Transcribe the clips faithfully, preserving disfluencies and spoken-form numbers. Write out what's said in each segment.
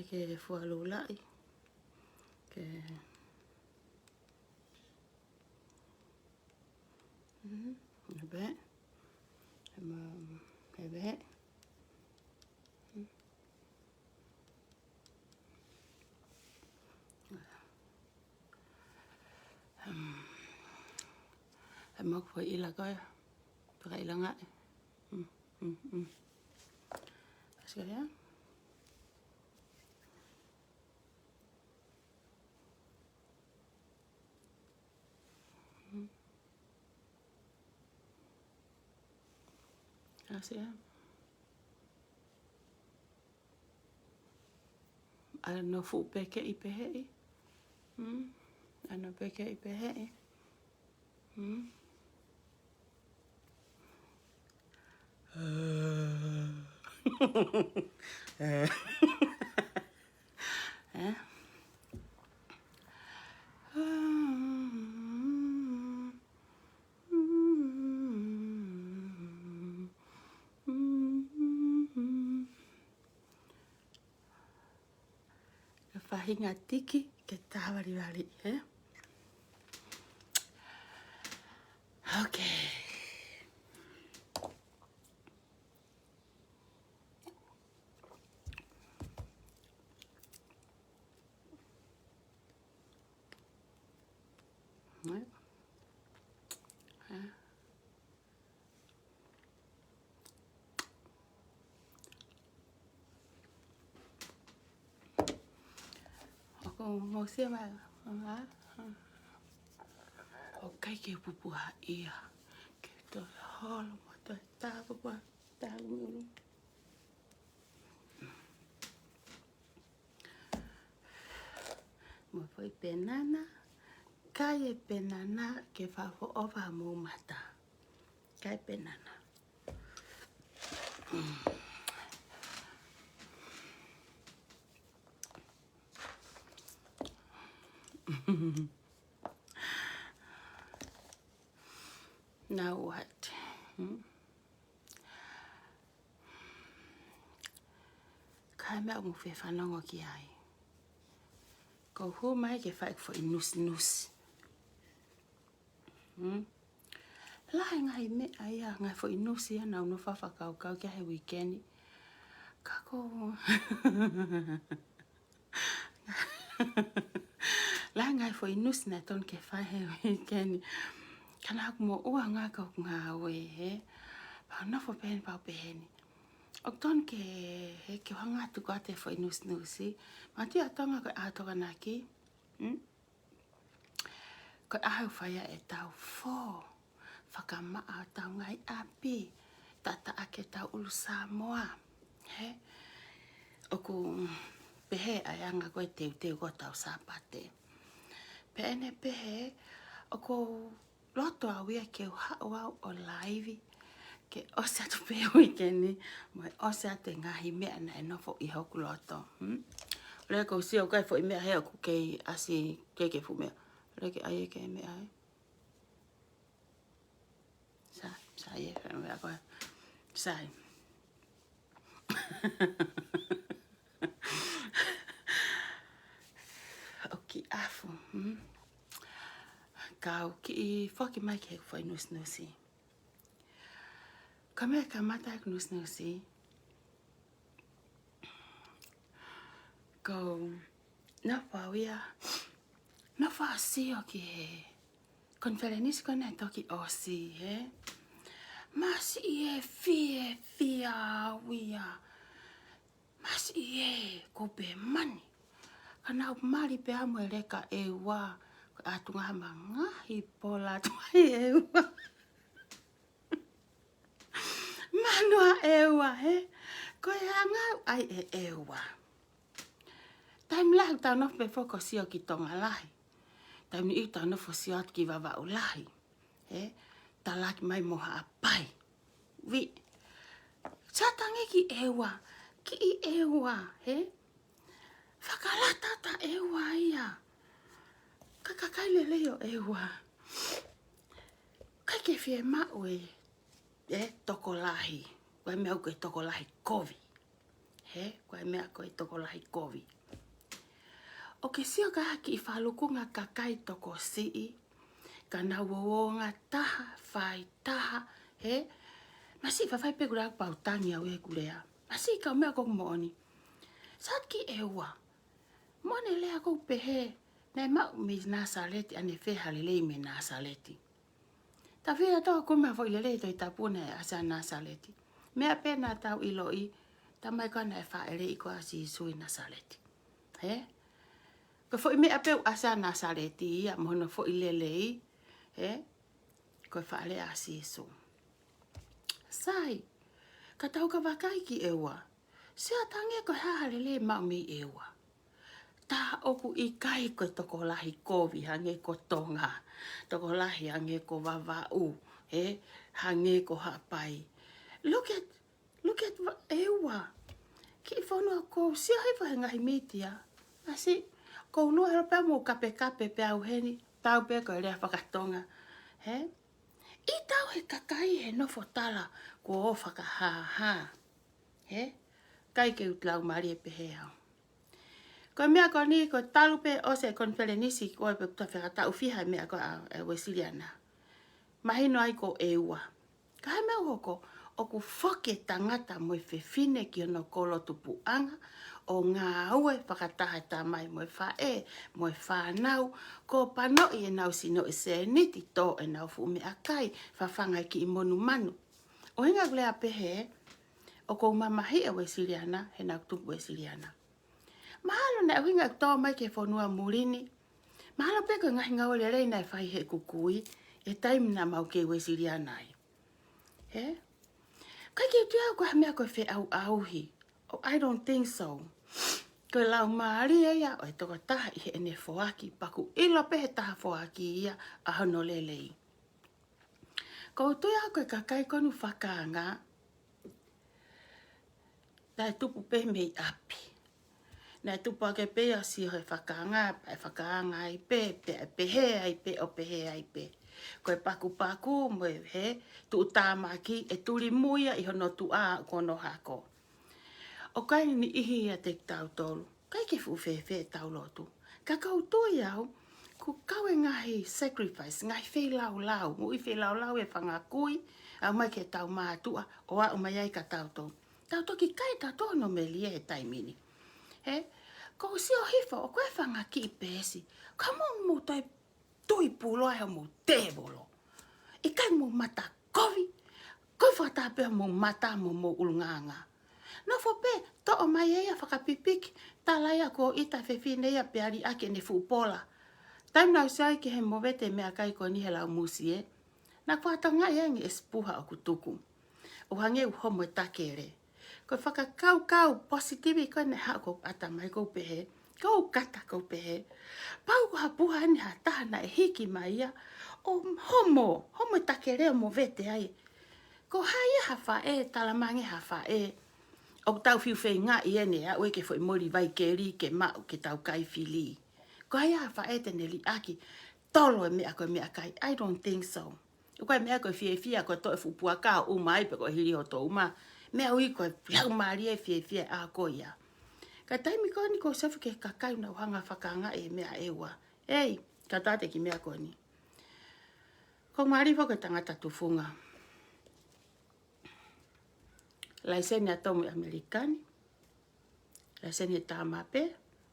Ke fualulaʻi. Ke. Mhm. Ē pē. Ē ma-, ē pē. Hmm. Ē mo ko ila ko ia. Paka ila ngai. Hmm, hmm, hmm. Asika ia. Hmm. Asika ia. ʻAno fuʻu pekeʻi peheʻi. Hmm. ʻAno pekeʻi peheʻi. Hmm. Ē? Ka faʻahinga tiki ke tāvalivali, ē? Okay. Ē? Ē? ʻOku mau sio mai, ā? ʻOku ʻikai ke pupuha ia. Ke toe holo mo toe tāpupuha, tāpupuha. Mo e foʻi penana, kai e penana ke fakafoʻou mo e mata. Kai penana. Now what? Hmm? Kai meʻa ʻoku mou fie fanongo ki ai. Ko u hū mai ke fai ʻeku foʻi nusinusi. Hmm? Lahi e ngaahi meʻa ia, ngaahi foʻi nusi ia naʻa ku nofo ʻo fakakaukau ki ai he uikeni. Ka ko u Lahi e ngaahi foʻi nusi naʻe tonu ke fai he uikeni. Ka naʻa ku moʻua ngā kau ngāue, hē. Pea u nofo pehē ni, pea u pehē ni. ʻOku tonu ke, hē, ke u hanga atu ko ē ʻo foʻi nusinusi. Manatuʻi ʻa Tonga ko e ʻaho Tokonaki. Hmm? Ko e ʻaho ʻoku fai ai ʻetau fō, fakamaʻa hotau ngaahi ʻapi, taʻataʻa ki heʻetau ʻulu Samoa. Hē? ʻOku pehē ʻa e anga ko ē teuteu ko ē hotau Sāpate. Pea ʻi heʻene pehē, ʻoku ou loto au ia ke u haʻu au ʻo laivi, ke ʻosi atu pē uikeni, mo e ʻosi atu e ngaahi meʻa naʻe nofo ʻi hoku loto. Hmm? Lele ko u sio ki he foʻi meʻa hē ʻoku kei ʻasi, kei ke fuʻu meʻa. Lele ke ʻai e ke meʻa hē. Sa, sa ia, meʻa ko ē. Sa ia. ʻOku kiʻi ʻafu, hmm? Ka u kiʻi foki mai ki heʻeku foʻi nusinusi. Ka meʻa kamata ʻeku nusinusi. Ko u nofo au ia, nofo au ʻo sio ki he konifelenisi ko ē naʻe toki ʻosi, hē? Masiʻi e fiefia au ia. Masiʻi e, ko u pehē mai ni. Ka naʻa ku mali pē au mo e leka ʻEua, ko e ʻatunga hama ngaahi pola atu ai ʻEua. Manu ʻa ʻEua, hē? Ko e anga ʻoku ʻai ʻe ʻEua. Taimi lahi ʻoku tau nofo pē foki ʻo sio ki Tonga Lahi. Taimi ʻe niʻihi ʻoku tau nofo ʻo sio atu ki Vavaʻu Lahi. Hē? Talaki mai mo Haʻapai. Vī. Sa tangi ki ʻEua. Kiʻi ʻEua, hē? Fakalata ʻa ʻEua ia. Ka kakai lelei ʻo ʻEua. ʻIkai ke fiemaʻu e, e tokolahi. Ko e meʻa ʻoku ke tokolahi kovi. He, ko e meʻa ko e tokolahi kovi. ʻOkú ke sio ki he kiʻi falukunga kakai tokosiʻi, ka nau ongoongo taha, fai taha, he, masiʻi fafai pē kuo lea pau tangi au he kuo lea. Masiʻi kau meʻa ko moʻoni. Sio ki ʻEua. Moʻoni e lea ʻoku pehē, naʻe maʻu mei Nāsaleti, ʻanefē ha lelei mei Nāsaleti. Tau fie tau ko e meʻa foʻi lelei Tohi Tapu naʻe ʻasi ʻa Nāsaleti. Meʻa pē naʻa tau ʻiloʻi, tamai ko ē naʻe fāʻeleʻi ko ē ʻa Sīsū ʻi Nāsaleti. He? Ko e foʻi meʻa pē ʻoku ʻasi ʻa Nāsaleti ia mo hono foʻi lelei, he? Ko e fāʻeleʻi ʻa Sīsū. Sai, ka tau ka vakai ki ʻEua. Sio atu ange ko e hā ha lelei maʻu mei ʻEua. Tā ʻoku ʻikai ko e tokolahi kovi hangē ko Tonga, tokolahi hangē ko Vavaʻu, he, hangē ko Haʻapai. Look at, look at va-, ʻEua. Kiʻi fonua ʻoku ou sio hifo he ngaahi mītia. Masiʻi, ʻoku ou lue holo pē mo kapekape pē au heni, tau pē ko e lea faka-Tonga. He? ʻI tau he kakai he nofo tala kuo fakahāhā. He? ʻIkai ke u laumālie pehē au. Ko e meʻa ko eni, ko e talu pē ʻosi e konifelenisi ko ē pea ta fekataʻu fiha e meʻa ko ē ʻa e Uēsiliana. Mahino ai ko ʻEua. Ka he meʻa ʻoku hoko, ʻoku foki e tangata mo e fefine ki hono kolo tupuʻanga, ʻo ngāue fakataha e tamai mo e faʻē, mo e fānau, ko e panoʻi ʻenau sino ʻi he sēniti, tō ʻenau fuʻu meʻakai, fafanga e kiʻi monumanu. ʻUhinga ʻeku lea pehē, ʻoku ou mamahiʻi e Uēsiliana, he naʻá ku tupu Uēsiliana. Mahalo naʻe ʻuhinga ʻeku tō mai ki he fonua muli ni. Mahalo pē ko e ngaahi ngāue lelei naʻe fai heʻeku kui, he taimi naʻa mau kei Uēsiliana ai. He? ʻIkai ke u tui au ko e hā e meʻa ko e feʻauʻauhi. Oh, I don't think so. Ko e laumālie ia ʻo e tokotaha ʻi heʻene foaki, pea ʻoku ʻilo pē he taha foaki ia ʻa hono lelei. ʻOku ou tui au ko e kakai ko eni ʻoku fakaanga, naʻe tupu pē mei ʻapi. Naʻe tupu hake pē ia ʻo sio he fakaanga, pea ʻe fakaanga ai pē, pea ʻe pehē ai pē, ʻo pehē ai pē. Ko e pakupaku mo e, he, tuʻutāmaki, ʻe tulimui ia ʻi hono tuʻa ʻoku ne hoko. ʻOku ʻi ai e niʻihi ʻiate kitautolu, ʻikai ke fuʻu fēfē ʻetau lotu. Ka ʻoku ou tui au, ʻoku kau e ngaahi sacrifice, ngaahi feilaulau, moʻui feilaulau e fanga kui, aʻu mai ki heʻetau mātuʻa, ʻo aʻu mai ai kia tautolu. Tau toki kai tautolu hono melie he taimi ni. He, ʻoku ou sio hifo, ʻoku ʻi ai e fanga kiʻi peesi. Ka mou, mou toe tui puloa he mou tēvolo. ʻIkai mou mata kovi, ko e fakataha pē homou mata mo homou ʻulungaanga. Nofo pē, toʻo mai ʻe ia fakapipiki, tala ia kuo ʻita e fefine ia pea liʻaki ʻene fuʻu pola. Taimi naʻá ku sio ai ki he movete meʻakai ko eni he Laumusie, naʻá ku fakatokangaʻi ange e sipuha ʻoku tuku. ʻO hangē ʻoku homo e takele. Ko e fakakaukau positive ko ē naʻe haʻu ʻoku ʻata mai ʻoku ou pehē, ʻoku ou kata ʻoku ou pehē. Pau ko ha puha eni ha taha naʻe hiki mai ia, ʻo homo, homo e takele ʻo movete ai. Ko hai ia ha faʻē, tala mai ange ha faʻē ʻoku tau fiu feingaʻi ʻene aʻu ia ki he foʻi moli vai keli ke maʻu ke tau kai fili. Ko hai ia ha faʻē te ne liʻaki, tolo e meʻa ko e meʻakai, I don't think so. ʻOku ʻi ai e meʻa ko e fiefia ko e toʻo e fuʻu puaka ʻo ʻuma ai pe ko e hili hoto uma. Meʻa ui ko e laumālie fiefia ʻa ko ia. Ka taimi ko eni ʻoku ou sio hifo ki he kakai naʻa nau hanga fakaangaʻi e meʻa ʻEua. ʻEi, ka tate ki he meʻa ko eni. ʻOku ou mali foki ko e tangata tufunga. Laiseni ʻa e tomu ʻi ʻAmelika ni. Laiseni he tama pē,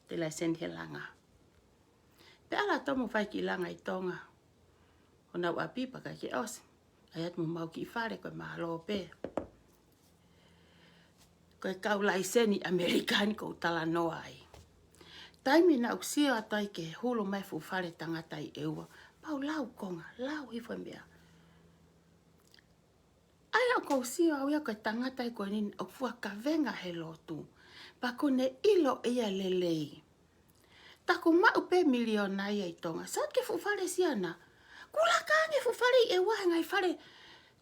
toe laiseni he langa. Pea ʻalu ʻa tomu fai kiʻi langa ʻi Tonga. Honau ʻapi pea ʻikai ke ʻosi. ʻAi atu mo homau kiʻi fale ko e mālō pē. Ko e kau laiseni ʻAmelika ni ʻoku ou talanoa ai. Taimi naʻá ku sio atu ai ki he hulu mai e fuʻu fale tangata ʻi ʻEua. Pea u lau konga, lau hifo e meʻa. ʻA ia ʻoku ou sio au ia ko e tangata ia ko eni ʻoku fua kavenga he lotu. Pea ʻoku ne ʻilo ʻe ia e lelei. Tā ʻoku maʻu pē miliona ia ʻi Tonga. Sio atu ki he fuʻu fale Siana. Kuo laka ange e fuʻu fale ʻi ʻEua he ngaahi fale.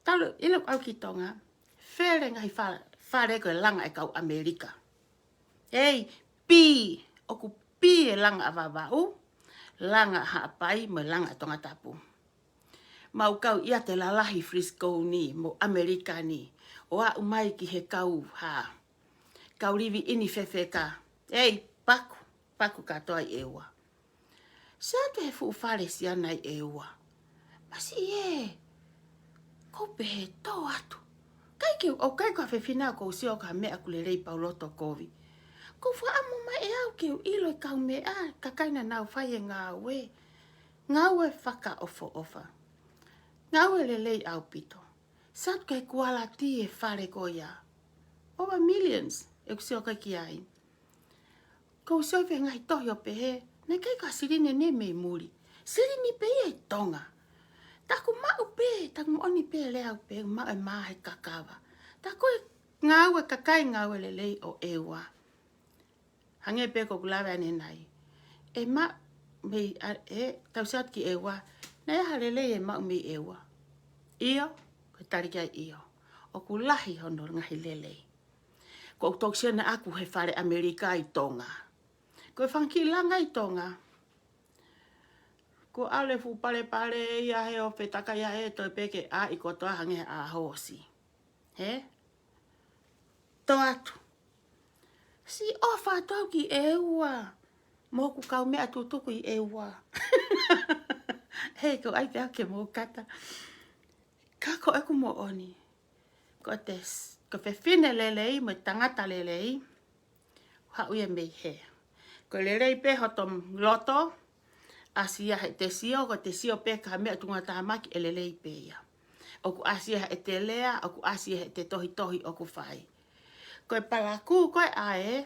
Talu ʻilo au ki Tonga. Fele ngaahi fale, fale ko e langa e kau ʻAmelika. ʻEi, pī, ʻoku pī e langa ʻa Vavaʻu, langa ʻa Haʻapai, mo e langa ʻa Tongatapu. Mau kau ʻiate lalahi Frisco ni, mo ʻAmelika ni, ʻo aʻu mai ki he kau hā. kau livi ʻi ni fefeka. Ei, paku, paku kātoa ʻi ʻEua. Sio atu he fuʻu fale siana ʻi ʻEua. Masiʻi ē, kou pehē tō atu. ʻIkai ke, ʻoku ʻikai ko ha fefine au kou sio ki ha meʻa ʻoku lelei pea u loto kovi. Kou fakaʻamu mai ʻe au ke u ʻilo e kaumeʻa, kakai naʻa nau fai e ngāue. Ngāue fakaʻofoʻofa. Ngāue lelei ʻaupito. Sio atu ki he kualiti e fale ko ia. Over millions, ʻeku sio ko ē ki ai. Kou sio he ngaahi tohi ʻo pehē, naʻe ʻikai ko ha silini ʻe mei muli. Silini pē ia ʻi Tonga. Taku maʻu pē, taku moʻoni pē lea au pē, maʻu e mā he kakava. Taku e ngāue kakai ngāue lelei ʻo ʻEua. Hangē pē ko ʻeku lave ʻanenai. ʻE maʻu mei, a, ē, tau sio atu ki ʻEua. Naʻe ʻi ai ha lelei ʻe maʻu mei ʻEua? ʻIo, ko e tali ki ai ʻio. ʻOku lahi hono ngaahi lelei. Ko ʻeku toki sio naʻa ku he fale ʻAmelika ʻi Tonga. Ko e fanga kiʻi langa ʻi Tonga. Ko ʻale fuʻu palepale ia he ʻo fetakai ia ʻe toe pē ke ʻai kotoa hangē ha hoosi. Hē? Tō atu. Siʻi ʻofa atu au ki ʻEua. Mo hoku kaumeʻa tutuku ʻi ʻEua. Hei, ko ai pē au ke mou kata. Ka ko ʻeku moʻoni. Ko te s-, ko e fefine lelei, mo e tangata lelei. Haʻu ia mei hē. Ko e lelei pē hoto loto, ʻasi ia heʻete sio, ko ʻete sio pē ki ha meʻa tuʻunga tāmaki ʻe lelei pē ia. ʻOku ʻasi ia heʻete lea, ʻoku ʻasi ia heʻete tohitohi ʻoku fai. Ko e palakū, ko e ʻaē,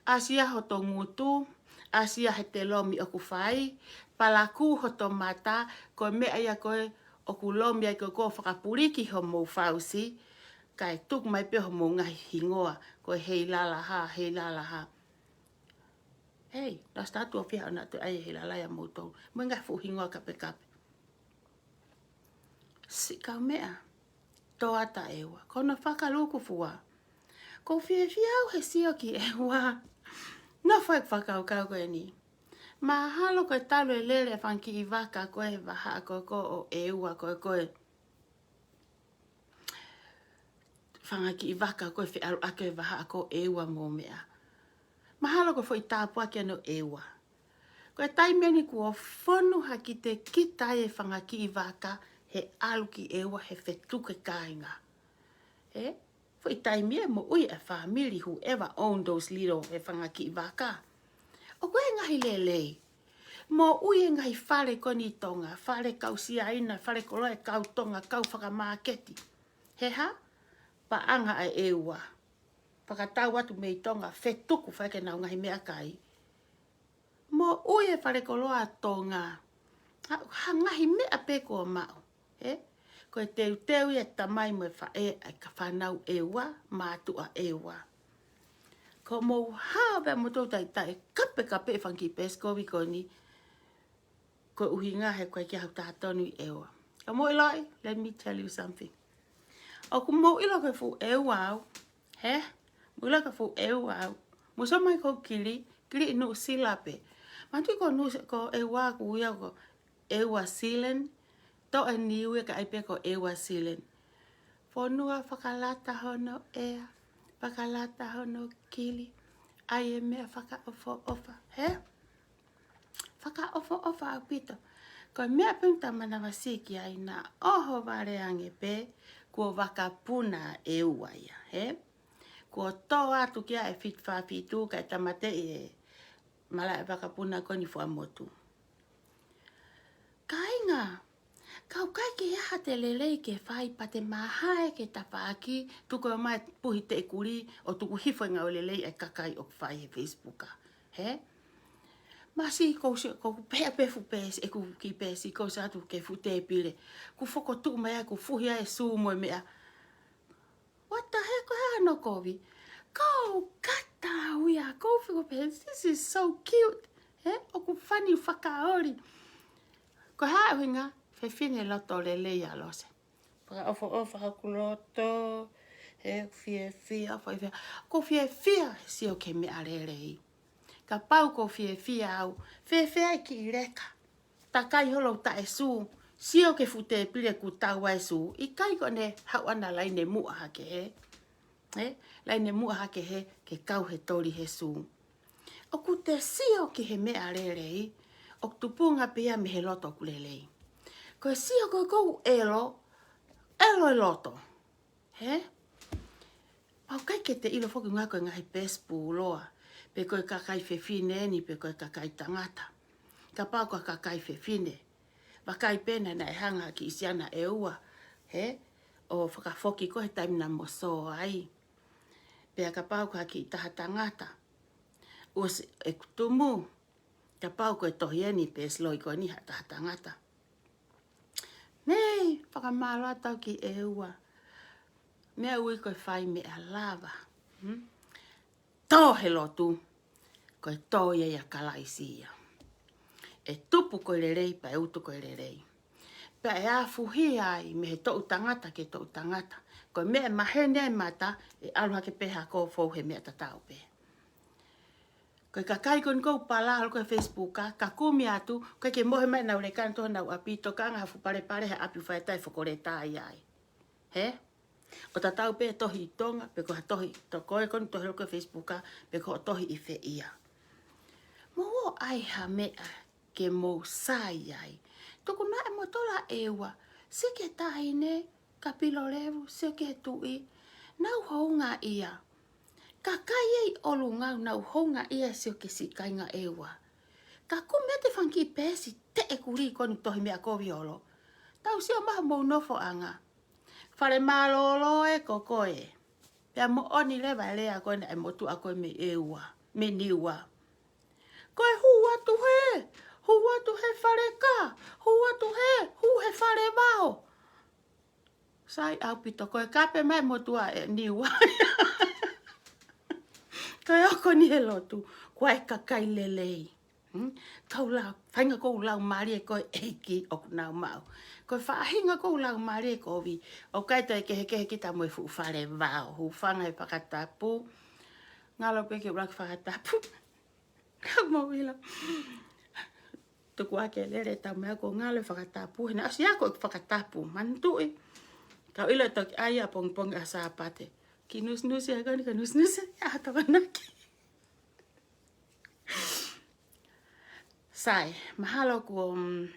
ʻasi ia hoto ngutu, ʻasi ia heʻete lomi ʻoku fai, palakū hoto mata, ko e meʻa ia ko ē ʻoku lomi ai ko ē ʻoku fakapuliki homou fausi, kae tuku mai pē homou ngaahi hingoa, ko e Heilala hā, Heilala hā. Hei, naʻa sio atu ʻo fiha ʻo naʻa toe ʻai e Heilala ia moutolu. Mo e ngaahi fuʻu hingoa kapekape. Siʻi kaumeʻa, tō atu ʻa ʻEua. Ko hono fakalūkufua. Kou fiefia au he sio ki ʻEua. Nofo ʻeku fakakaukau ko eni. Mahalo ko e talu e lele e fanga kiʻi vaka ko ē he vahaʻa ko ē ko ē ʻo ʻEua ko ē ko ē. Fanga kiʻi vaka ko ē feʻaluʻaki e vahaʻa ko ʻEua mo meʻa. Mahalo ko e foʻi tāpuaki ʻeni ʻo ʻEua. Ko e taimi ʻeni kuo fonu ha kitekita e fanga kiʻi vaka he ʻalu ki ʻEua he fetuku e kāinga. Hē? Foʻi taimi ē moʻui e family, whoever own those little e fanga kiʻi vaka. ʻOku ʻi ai e ngaahi lelei. Moʻui e ngaahi fale ko eni ʻi Tonga, fale kau Siaina, fale koloa e kau Tonga, kau fakamāketi. He hā? Paʻanga ʻa ʻEua. Fakatau atu mei Tonga, fetuku fai ke nau ngaahi meʻakai. Moʻui e fale koloa Tonga. Ha, ha ngaahi meʻa pē kuo maʻu. Hē? Ko e teuteu ia e tamai mo e faʻē ʻa e ka fānau ʻEua, mātuʻa ʻEua. Ko mou hao pē moutolu taʻetaʻe kapekape e fanga kiʻi peesi kovi ko eni. Ko e ʻuhinga he ko e ʻikai ke u taha tonu ʻi ʻEua. Ka mou ʻiloʻi, let me tell you something. ʻOku mou ʻilo ko e fuʻu ʻEua au. Hē? Mou ʻilo ko e fuʻu ʻEua au. Mou sio mai ko Kili, Kili ʻi Nuʻusila pē. Manatuʻi ko Nuʻu-, ko ʻEua ʻoku ui ia ko ʻEua Zealand. Toʻe Niue ka ʻai pē ko ʻEua Zealand. Fonua fakalata hono ʻea, fakalata hono kili, ʻai e meʻa fakaʻofoʻofa, hē? Fakaʻofoʻofa ʻaupito. Ko e meʻa pē ʻoku ta manavasiʻi ki ai naʻa ʻohovale ange pē, kuo vakapuna ʻEua ia, hē? Kuo tō atu ki ai e fitu fā fitu kae tāmateʻi e malaʻe vakapuna ko eni Fuaʻamotu. Kāinga, ka ʻoku ʻikai ke ʻi ai ha toe lelei ke fai pea te mahae ke tafaʻaki, tuku mai puhi teʻekuli ʻo tuku hifo e ngāue lelei e kakai ʻoku fai he Facebook. Hē? Masiʻi kou sio, kou pehē pē fuʻu peesi, ʻeku kiʻi peesi, kou sio atu ki he fuʻu tēpile. Kuo fokotuʻu mai ai, kuo fuhi ai e sū mo e meʻa. What the heck, ko e hā hono kovi? Kou kata au ia, kou fiko pē, this is so cute. Hē, ʻoku fani fakaoli. Ko e hā e ʻuhinga, fefine loto lelei ʻa Lose. Fakaʻofoʻofa hoku loto, hē, fiefia, fiefia. Kou fiefia, sio ki he meʻa lelei. Kapau kou fiefia au, fēfē e kiʻi leka. Takai holo taʻe sū, sio ki he fuʻu tēpile kuo tau ai e sū, ʻikai ko ʻene haʻu ʻana laine muʻa hake hē. Hē, laine muʻa hake hē, ʻe kau he toli Hēsū. ʻOku te sio ki he meʻa lelei, ʻoku tupunga pē ia mei he loto ʻoku lelei. Ko e sio ko ē ʻoku ʻelo, ʻelo e loto. Hē? Pau ʻikai ke te ʻilo foki ngā ko e ngaahi peesi puloa, pe ko e kakai fefine eni, pe ko e kakai tangata. Kapau ko e kakai fefine, vakai pē naʻe hanga ha kiʻi siana ʻe ua, hē? ʻO fakafoki ko ē he taimi naʻa mo sō ai. Pea kapau ko ha kiʻi taha tangata, ʻosi ʻeku tumu, kapau ko e tohi eni pe siloi ko eni ha taha tangata. Nei, fakamālō atu ki ʻEua. Meʻa ui ko e fai meʻa lava. Hmm? Tō he lotu, ko e tō ia ʻia Kalaisi ia. ʻE tupu ko e lelei, pea ʻe utu ko e lelei. Pea ʻe afuhi ai mei he toʻu tangata ki he toʻu tangata. Ko e meʻa ʻe maheni ai mata, ʻe ʻalu hake pē ha kō fou he meʻa tatau pē. Ko e kakai ko eni ʻoku palalo ko e Facebook, ka, ka kumi atu, ʻikai ke mohe mai ʻenau leka ʻi honau ʻapi, tokanga ha fuʻu palepale he ʻapi ʻoku fai ʻe Taʻe Fokoleta ai. Hē? ʻO tatau pē tohi ʻi Tonga, pe ko ha tohi, to ko e ko eni tohi loko Facebook, pe ko e tohi ʻi fē ia. Mou ō ʻai ha meʻa ke mou sai ai. Tuku naʻe mo tola ʻEua, sio ki he taʻahine, ka pilo levu, sio ki he tuʻi, nau houngaʻia. Kakai ʻi ʻolunga ʻoku nau houngaʻia sio ki he siʻi kāinga ʻEua. Ka kumi atu e fanga kiʻi peesi teʻekulī ko eni tohi meʻa kovi olo. Tau sio mai homou nofoʻanga. Fale mālōlō ē ko koe. Pea moʻoni leva e lea ko ē naʻe motuʻa ko ē mei ʻEua, mei Niua. Ko e hū atu hē, hū atu he fale kā, hū atu hē, hū he fale vao. Sai ʻaupito, ko e kape mai motuʻa ʻe Niua. Ko e ʻoku ʻi he lotu, ko e kakai lelei. Hmm? Kau lau, faʻahinga ʻoku laumālie ko e ʻEiki ʻoku nau maʻu. Ko e faʻahinga ʻoku laumālie kovi, ʻoku ʻikai toe kehekehe kita mo e fuʻu fale vao, hūfanga he fakatapu. Ngalo pē ke ʻuluaki fakatapu. Ka mou ʻilo. Tuku ake lele tau meʻa ko e ngalo e fakatapu. He naʻe ʻosi ako e fakatapu. Manatuʻi. Kau ʻilo toki ʻai ʻapongipongi ʻa Sāpate. Kiʻi nusinusi ʻa e kani ka nusinusi. ʻA Tavanaki. Sai, mahalo kuo, mm,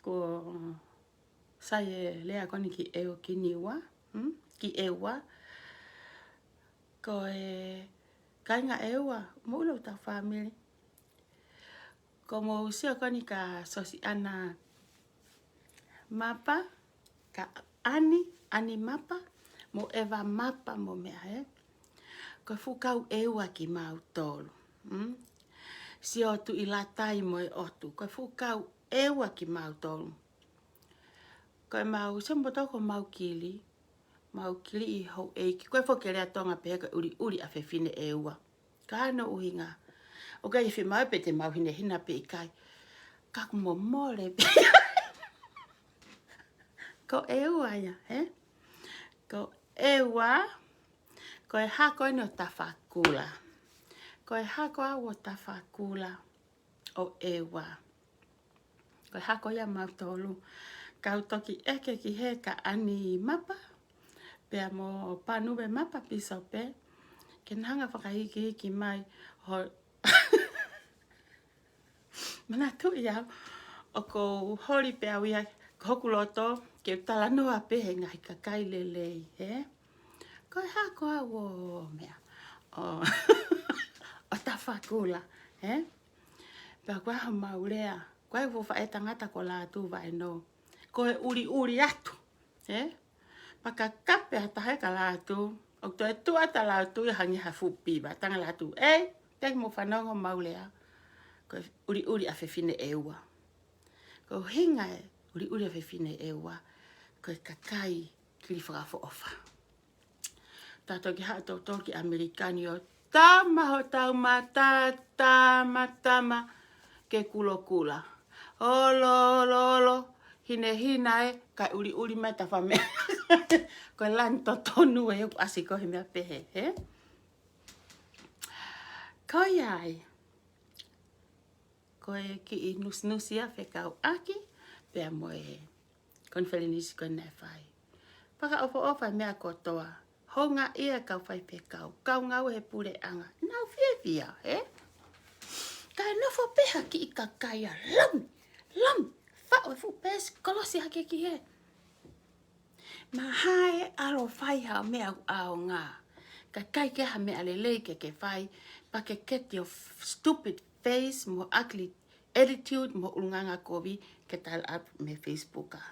kuo sai e lea ko eni ki ʻEua ki Niua, hmm? Ki ʻEua. Ko e kāinga ʻEua, mou ʻilo ʻetau fāmili. Ko mou sio ko eni kia Sosiana Mapa, kia ʻAni, ʻAni Mapa, mo ʻEva Mapa mo meʻa ē. Ko e fuʻu kau ʻEua kimautolu. Mm? Sio Tuʻi Latai mo e ʻOtu. Ko e fuʻu kau ʻEua kimautolu. Ko ʻemau, sio mo toko mau kili, mau kili ʻi houʻeiki. Ko e foʻi lea Tonga pehē ko e ʻuliʻuli ʻa fefine ʻEua. Ka ʻi hono ʻuhinga. ʻOku ʻikai ke fiemaʻu pē te mau hinehina pe ʻikai. Ka ʻoku momole pē. Ko ʻEua ia, hē? Ko ʻEua, ko e hako eni ʻo Tafakula. Ko e hako au ʻo Tafakula ʻo ʻEua. Ko e hako ia mautolu. Kau toki ʻeke ki hē kia ʻAni Mapa, pea mo Panuve Mapa Pīsope, ke na hanga fakahikihiki mai ho-, manatuʻi au, ʻoku ou holi pē au ia, ko hoku loto, ke u talanoa pē he ngaahi kakai lelei, hē? Ko e hako au ʻo meʻa, ʻo, ʻo Tafakula, hē? Pea ko e ʻaho mau lea, ko e fuʻu faʻē tangata ko Lātū Vaenō. Ko e ʻuliʻuli atu, hē? Pea ka kape ha taha ʻe kia Lātū, ʻoku toe tuʻu atu ʻa Lātū ia hangē ha fuʻu piva, tanga Lātū. Ei, teʻeki mou fanongo mau lea. Ko e ʻuliʻuli ʻa fefine ʻEua. Ko e ʻuhinga e ʻuliʻuli ʻa fefine ʻEua, ko e kakai kili fakaʻofoʻofa. Tau toki haʻu tautolu ki ʻAmelika ni ʻo tama hotau mata, tama, tama, ke kulokula. Olo, olo, olo, hinehina ē, kae ʻuliʻuli mai tafa meʻa. Ko e lanu totonu ē ʻoku ʻasi ko ē he meʻa pehē, hē? Ko ia ai. Ko e kiʻi nusinusi ia fekauʻaki, pea mo e konifelenisi ko ē naʻe fai. Fakaʻofoʻofa e meʻa kotoa, Houngaʻia e kau faifekau, kau ngāue he puleʻanga. Nau fiefia, ē? Kae nofo pē ha kiʻi kakai ʻo lami, lami, faʻu e fuʻu peesi kolosi hake ki hē. Mahalo ʻalu ʻo fai ha meʻa ʻaonga. Kae ʻikai ke ha meʻa lelei ke ke fai, pea ke get your stupid face mo ugly attitude mo ʻulungaanga kovi ke tala atu mei he Facebook ā.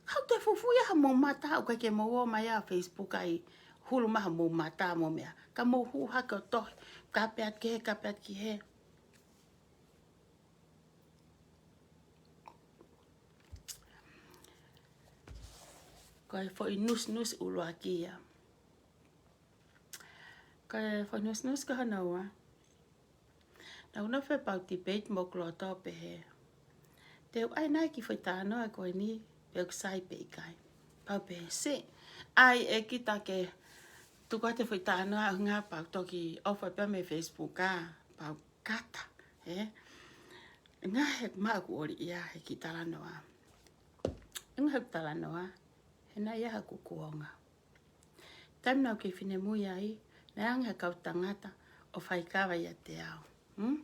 Kau toe fufuʻi ʻa homou mata, ʻoku ʻikai ke mou ō mai ʻa Facebook ai, hulu mai homou mata mo meʻa. Ka mou hū hake ʻo tohi, kape atu ki hē, kape atu ki hē. Ko e foʻi nusinusi ʻuluaki ia. Ko e foʻi nusinusi ko hono ua. Naʻa ku nofo pea u debate mo hoku loto ʻo pehē, te u ʻai nai e kiʻi foʻi talanoa ko eni, pe ʻoku sai pe ʻikai. Pea u pehē, siʻi ʻai ʻe kita ke tuku atu e foʻi talanoa ʻuhinga pea u toki ʻofa pē mei he Facebook ā, pea u kata, ē? Ngaahi he maʻa ʻoku ʻoli ia he kiʻi talanoa. Ngaahi he talanoa, he naʻe ʻi ai haku kuonga. Taimi naʻa ku kei finemui ai, naʻe ʻange ʻe he kau tangata ʻo faikava ʻiate au. Hmm?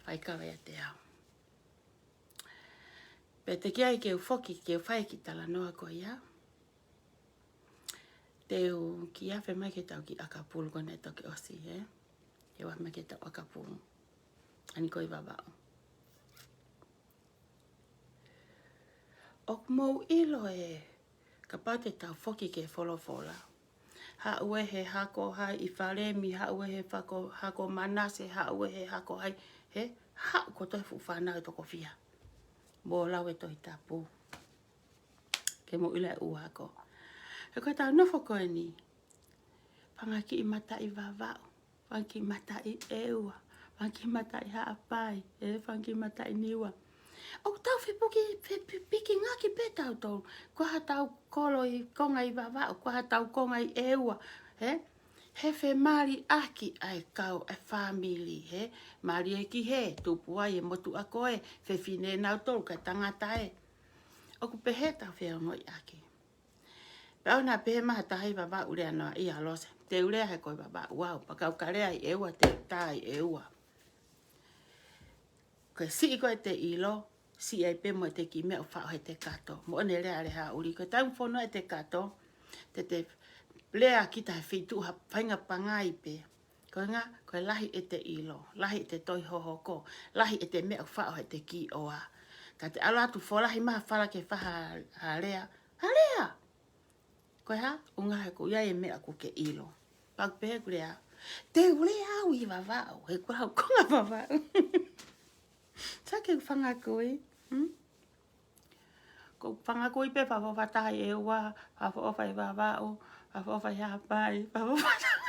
Faikava ʻiate au. Pea teʻeki ai ke u foki ke u fai e kiʻi talanoa ko ia, te u kiʻi afe mai ki heʻetau kiʻi ʻakapulu ko eni ʻe toki ʻosi, ē? Te u afe mai ki heʻetau ʻakapulu. ʻAni ko ē ʻi Vavaʻu. ʻOku mou ʻilo ē, kapau te tau foki ki he folofola, haʻu ʻe he hako hai ʻi Falemi, haʻu ʻe he fako-, hako Manase, haʻu ʻe he hako hai, he haʻu kotoa e fuʻu fānau ʻe toko fiha. Mou lau e Tohi Tapu ke mou ʻilo e ʻū hako. He ko ʻetau nofo ko eni, fanga kiʻi mataʻi Vavaʻu, fanga kiʻi mataʻi ʻEua, fanga kiʻi mataʻi Haʻapai, ē, fanga kiʻi mataʻi Niua. ʻOku tau fepuki, fe-, fe-, piki ngaki pē tautolu. Ko haʻatau kolo ʻi konga ʻi Vavaʻu, ko haʻatau konga ʻi ʻEua, ē? He femaliʻaki ʻa e kau e fāmili, ē? Mali ē ki hē, tupu ai e motuʻa ko ē, fefine nautolu kae tangata ē. ʻOku pehē ʻetau feongoʻiʻaki. Pea ʻoua naʻa pehē mai ha taha ʻi Vavaʻu lea noa ia Lose. Te u lea he ko e Vavaʻu au, pea kapau ʻoku ke lea ʻi ʻEua te u tā ʻi ʻEua. Ko e siʻi ko ē ʻete ʻilo, siʻi ai pē mo ʻete kiʻi meʻa ʻoku faʻo heʻete kato. Moʻoni e lea ʻa Lehāʻuli, ko e taimi ʻoku fonua ʻete kato, te te lea kita he feituʻu ha faʻahinga pangai pē. Ko e ʻuhinga, ko e lahi ʻete ʻilo, lahi ʻete tohi hohoko, lahi ʻete meʻa ʻoku faʻo heʻete kiʻi ʻoa. Ka te ʻalu atu folahi mai ha fala ke fai ha, ha lea, ha lea! Ko e hā? ʻUhinga he ʻoku ʻi ai e meʻa ʻoku ke ʻilo. Pea ʻoku pehē ʻeku lea, te u lea au ʻi Vavaʻu, he ko au konga Vavaʻu. Sai ke fanga kui, hmm? Ko e fanga kui pē, fakaʻofoʻofa taha ʻi ʻEua, fakaʻofoʻofa ʻi Vavaʻu, fakaʻofoʻofa ʻi Haʻapai, fakaʻofoʻofa taha.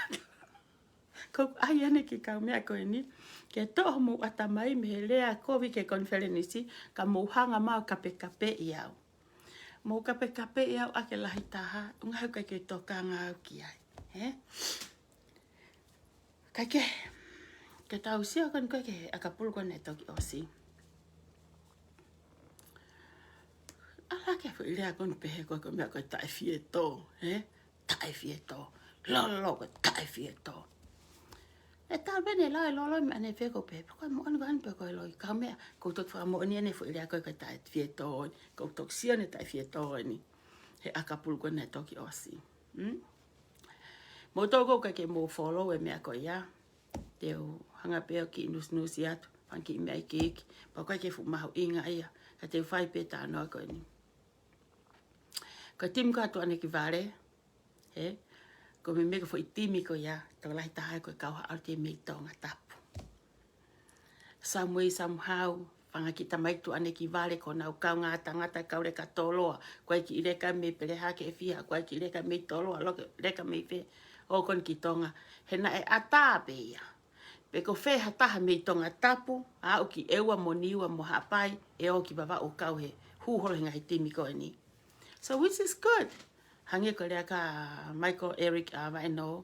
Ko e ʻai ʻeni ki he kau meʻa ko eni, ke toʻo homou ʻatamai mei he lea kovi ki he konifelenisi, ka mou hanga mai ʻo kapekapeʻi au. Mou kapekapeʻi au ʻaki e lahi taha, ʻuhinga he ʻoku ʻikai ke tokanga au ki ai. Ē? Kae kehe, ke tau sio ko eni ko ē ki he ʻakapulu ko eni ʻe toki ʻosi. ʻAlu hake e foʻi lea ko eni pehē ko e, ko e meʻa ko e taʻefietō, ē? Taʻefietō. Lolo ko e taʻefietō. ʻE tau pē ʻene lau e lolo meʻa ʻene feko pē, pe ko e moʻoni ko eni pe ko e loi. Kau meʻa, ʻoku ou toki fakamoʻoni ʻene foʻi lea ko e, ko e taʻefietō eni. ʻOku ou toki sio ʻene taʻefietō eni he ʻakapulu ko eni ʻe toki ʻosi. Hmm? Mou tau ʻoku ʻikai ke mou follow e meʻa ko ia. Te u hanga pē ʻo kiʻi nusinusi atu, fanga kiʻi meʻa ikiiki, pea ʻoku ʻikai ke fuʻu mahuʻinga ia, ka te u fai pē talanoa ko eni. Ko e timi ko ē ʻa Tuʻanekivale, ē? Ko e meimei ko e foʻi timi ko ia, tokolahi taha ko e kau Haʻaute mei Tongatapu. Samuei Samuhau, fanga kiʻi tamaiki Tuʻanekivale, ko ʻenau kaungā tangata kau leka toloa, ko e kiʻi leka mei Pelehake ʻe fiha, ko e kiʻi leka mei Toloa, loke, leka mei fē, ʻo ko eni ki Tonga. He naʻe ʻatā pē ia. Pe ko fē ha taha mei Tongatapu, ʻa aʻu ki ʻEua mo Niua mo Haʻapai, ʻe ō ki Vavaʻu ʻo kau he hū holo he ngaahi timi ko eni. So which is good. Hangē ko e lea ʻa Michael Eric ʻa Vaenō,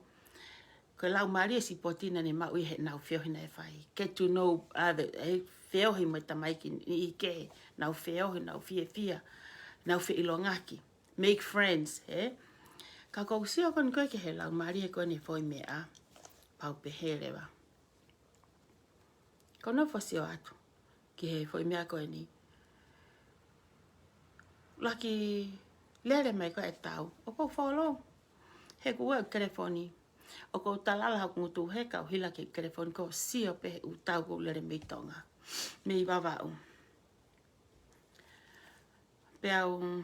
ko e laumālie e sipoti naʻa ne maʻu ʻi heʻenau feohi naʻe fai. Get to know other, ē, feohi mo e tamaiki niʻihi kehe, nau feohi, nau fiefia, nau feʻilongaki. make friends, ē? Ka ʻoku ou sio ko eni ko ē ki he laumālie ko eni foʻi meʻa, pau pehē leva. Ko hono fosio atu ki he foʻi meʻa ko eni. Laki lele mai ko ē e tau, ʻoku ou follow. He ʻoku ʻi ai e telefoni. ʻOku ou talala hoku ngutu he kau hila ki he telefoni ʻoku ou sio pē he ʻū tau ʻoku lele mei Tonga. Mei Vavaʻu. Pea u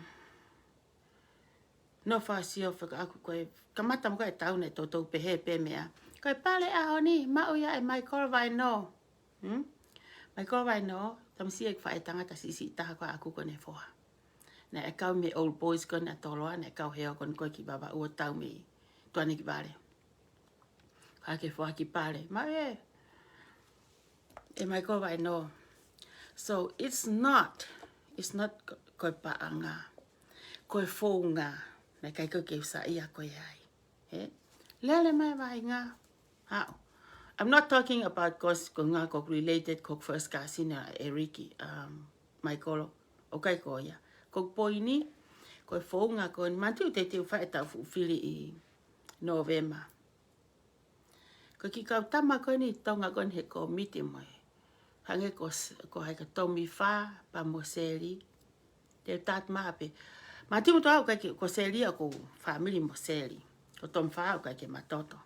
nofo ʻo sio fekauʻaki ko e kamata mo ko ē e tau naʻe toutou pehē pē meʻa. Ko e pale ʻaho ni, maʻu ia ʻe Michael Vainō. Hmm? Michael Vainō, tamasiʻi ʻeku faʻētangata siʻisiʻi taha ko ē ʻaʻaku ko ʻene foha. Naʻe kau mei he Old Boys ko ena Toloa, naʻe kau he ʻaho ko eni ko ē ki Vavaʻu ʻo tau mei Tuʻanekivale. Ka ke foaki pale. Maʻu ē, ʻe Michael Vainō. So it's not, it's not ko, ko e paʻanga. Ko e founga. Naʻe ʻikai ko ē ke u saiʻia ko ē ai. Ē? Lele mai vaʻinga. Haʻu. I'm not talking about ko e ngaahi ko e related ko e first cousin ʻa Eriki, um, Michael, ʻoku ʻikai ko ia. Ko e poini, ko e founga ko eni, manatu ʻoku teʻeki te u fai e tau fuʻu fili ʻi November. Ko e kiʻi kau tama ko eni Tonga ko eni he kōmiti mo e. Hangē ko s-, ko hai ka Tomifa, pea mo Seli. Te u tatu maha pē. Manatu ʻoku ou tui ʻoku ʻikai ke, ko Seli ʻoku ou fāmili mo Seli. Ko Tomifa ʻoku ʻikai ke ma toto.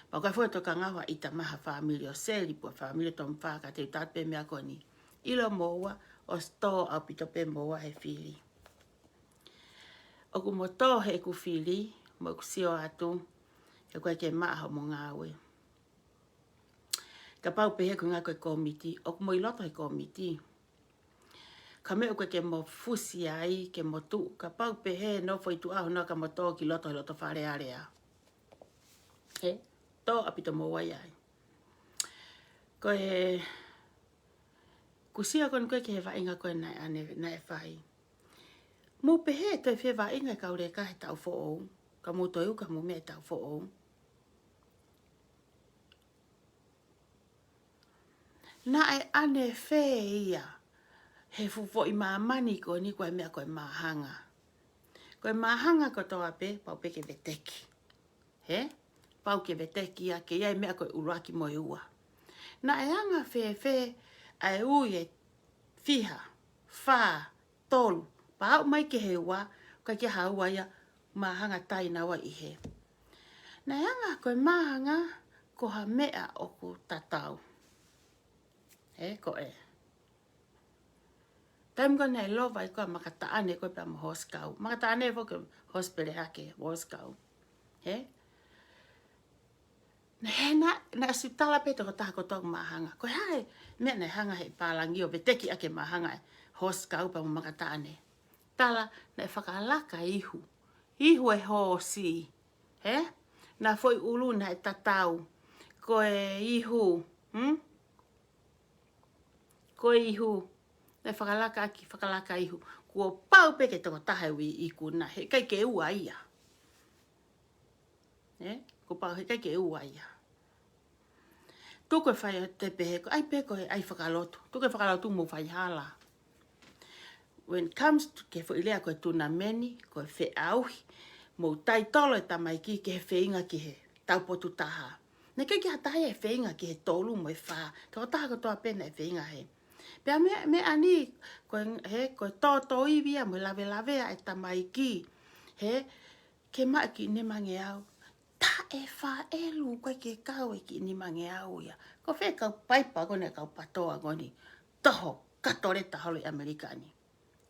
Pea ʻoku ʻikai foʻi tokanga ʻa ʻita maha fāmili ʻo Seli, pe ko e fāmili ʻo Tomifa, ka te u tatu pē meʻa ko eni. ʻIlo moua, ʻosi tō ʻaupito pē moua he fili. ʻOku mo tō heʻeku fili, mo ʻeku sio atu, he ʻoku ʻikai ke maʻa hoʻomo ngāue. Kapau pehē ko e ngaahi ko e kōmiti, ʻoku mo ʻi loto he kōmiti. Ka meʻa ʻoku ʻikai ke mo fusi ai, ke mo tuʻu, kapau pehē nofo ʻi tuʻa hono ka mo tō ki loto he loto Fale Alea. Ē, tō ʻaupito moua ai. Ko e kusia ko eni ko ē ki he vaʻinga ko ē naʻe ʻane, naʻe fai. Mou pehē toe fie vaʻinga e kau leka he taʻu foʻou, ka mou toe uka mou meʻa he taʻu foʻou. Naʻe ʻane fē ia he fuʻu foʻi māmani ko eni ko e meʻa ko e māhanga. Ko e māhanga kotoa pē, pau pē ke veteki. Hē? Pau ke veteki ia ke ʻi ai e meʻa ko e ʻuluaki mo e ua. Naʻe anga fēfē ʻa e ui e fiha, fā, tolu. Pea aʻu mai ki he ua, ʻikai ke ʻi ai ha ua ia, māhanga tai naua ʻi hē. Naʻe anga ko e māhanga ko ha meʻa ʻoku tatau. Ē, ko e. Taimi ko ē naʻe lova ai ko ē ʻa Makataʻane ko ē pea mo Hosikau. Makataʻane foki Hosipelehake, Hosikau. Ē? Naʻe, naʻe, naʻe ʻosi tala pē tokotaha kotoa ʻoku māhanga. Ko e hā e meʻa naʻe hanga he pālangi ʻo veteki ʻaki e māhanga ʻa Hosikau pea mo Makataʻane. Tala naʻe fakalaka e ihu. Ihu e hoosi. Hē? Naʻa foʻi ʻulu naʻe tatau. Ko e ihu. Hmm? Ko e ihu. Naʻe fakalaka ʻaki, fakalaka ihu. Kuo pau pē ke tokotaha e ui ikuna. He ʻikai ke ua ia. Ē? Kuo pau he ʻikai ke ua ia. Tuku e fai ʻo te pehē ko, ʻai pē ko e ʻai fakalotu. Tuku e fakalotu mo fai hala. When it comes to ke foʻi lea ko e tunameni, ko e feʻauhi, mou taitolo e tamaiki ke he feinga ki he taupotu taha. Naʻe ʻikai ke ʻi ai ha taha ia ʻe feinga ki he tolu mo e fā. Tokotaha kotoa pē naʻe feinga he. Pea meʻa, meʻa ni, ko e, he, ko e tōtōivi ia mo e lavelavea e tamaiki. He, ke maʻu e kiʻi nimangeau. Taʻe faʻelu ko ē ke kau e kiʻi nimangeau ia. Ko fē kau paipa ko eni kau patoa ko eni. Toho, kato leta holo ʻi ʻAmelika ni.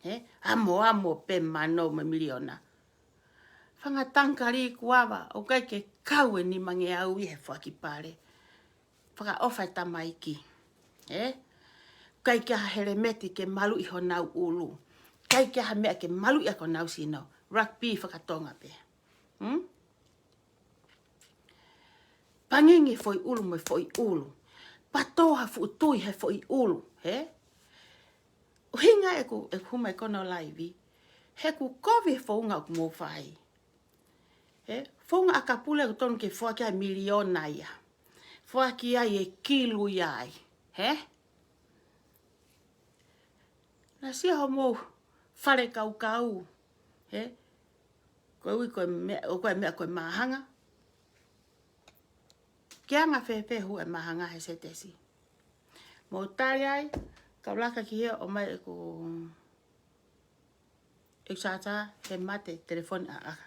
Hē? Amo, amo pē mano mo e miliona. Fanga tangakali kuava, ʻoku ʻikai ke kau e nimangeau ia he foaki pale. Fakaʻofa e tamaiki. Ē? ʻIkai ke ʻi ai ha helemeti ke maluʻi honau ʻulu. ʻIkai ke ʻi ai ha meʻa ke maluʻi ʻaki honau sino. Rugby fakatonga pē. Hmm? Pangingi foʻi ʻulu mo e foʻi ʻulu. Patoa fuʻu tui he foʻi ʻulu. Hē? ʻUhinga ʻeku, ʻeku hū mai ko ena ʻo laivi. He ʻoku kovi e founga ʻoku mou fai. Ē, founga ʻakapule ʻoku tonu ke foaki ai e miliona ia. Foaki ai e kilu ia ai. Hē? Naʻa sio homou fale kaukau. Hē? Ko e ui ko e meʻa, ʻo ko e meʻa ko e māhanga. Ke anga fēfē hū e māhanga he sētesi. Mou tali ai, kau laka ki hē ʻo ʻomai ʻeku, ʻeku sāta he mate telefoni ʻa, ʻa,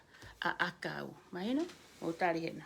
ʻa, ʻa kau. Mahino? Mou tali hena.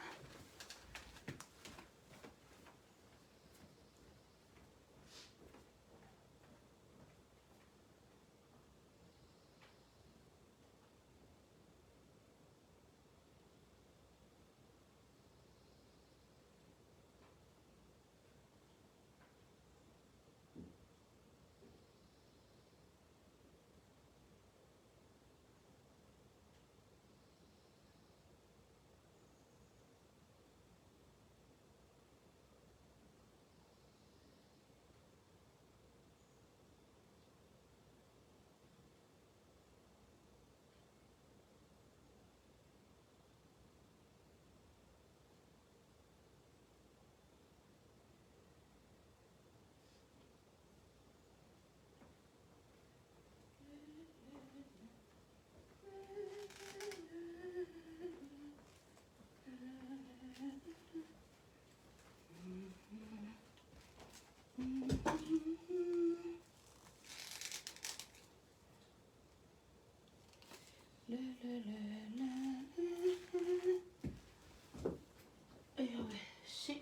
ʻIo, ē, si.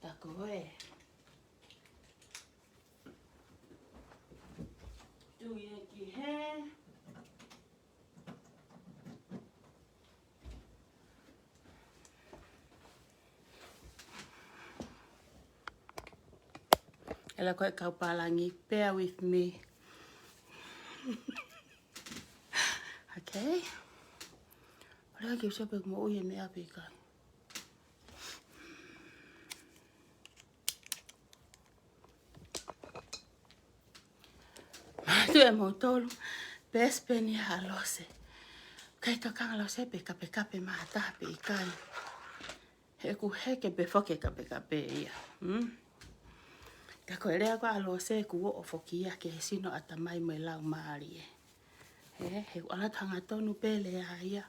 Tako ē. Tui ē ki hē. ʻEla ko e kau pālangi, bear with me. Okay. ʻOleva ke u sio pe ʻoku moʻui e meʻa pe ʻikai. Mātuʻa moutolu, best friend ia ʻa Lose. Kai tokanga Lose pe kapekape mai ha taha pe ʻikai. He ʻoku heke pē foki e kapekape ia. Hmm? Ka ko e lea ko ē ʻa Lose kuo ʻofoʻofa ia ki he sino, ʻatamai mo e laumālie. He, he ʻoku ʻalu atu hangatonu pē lea ia.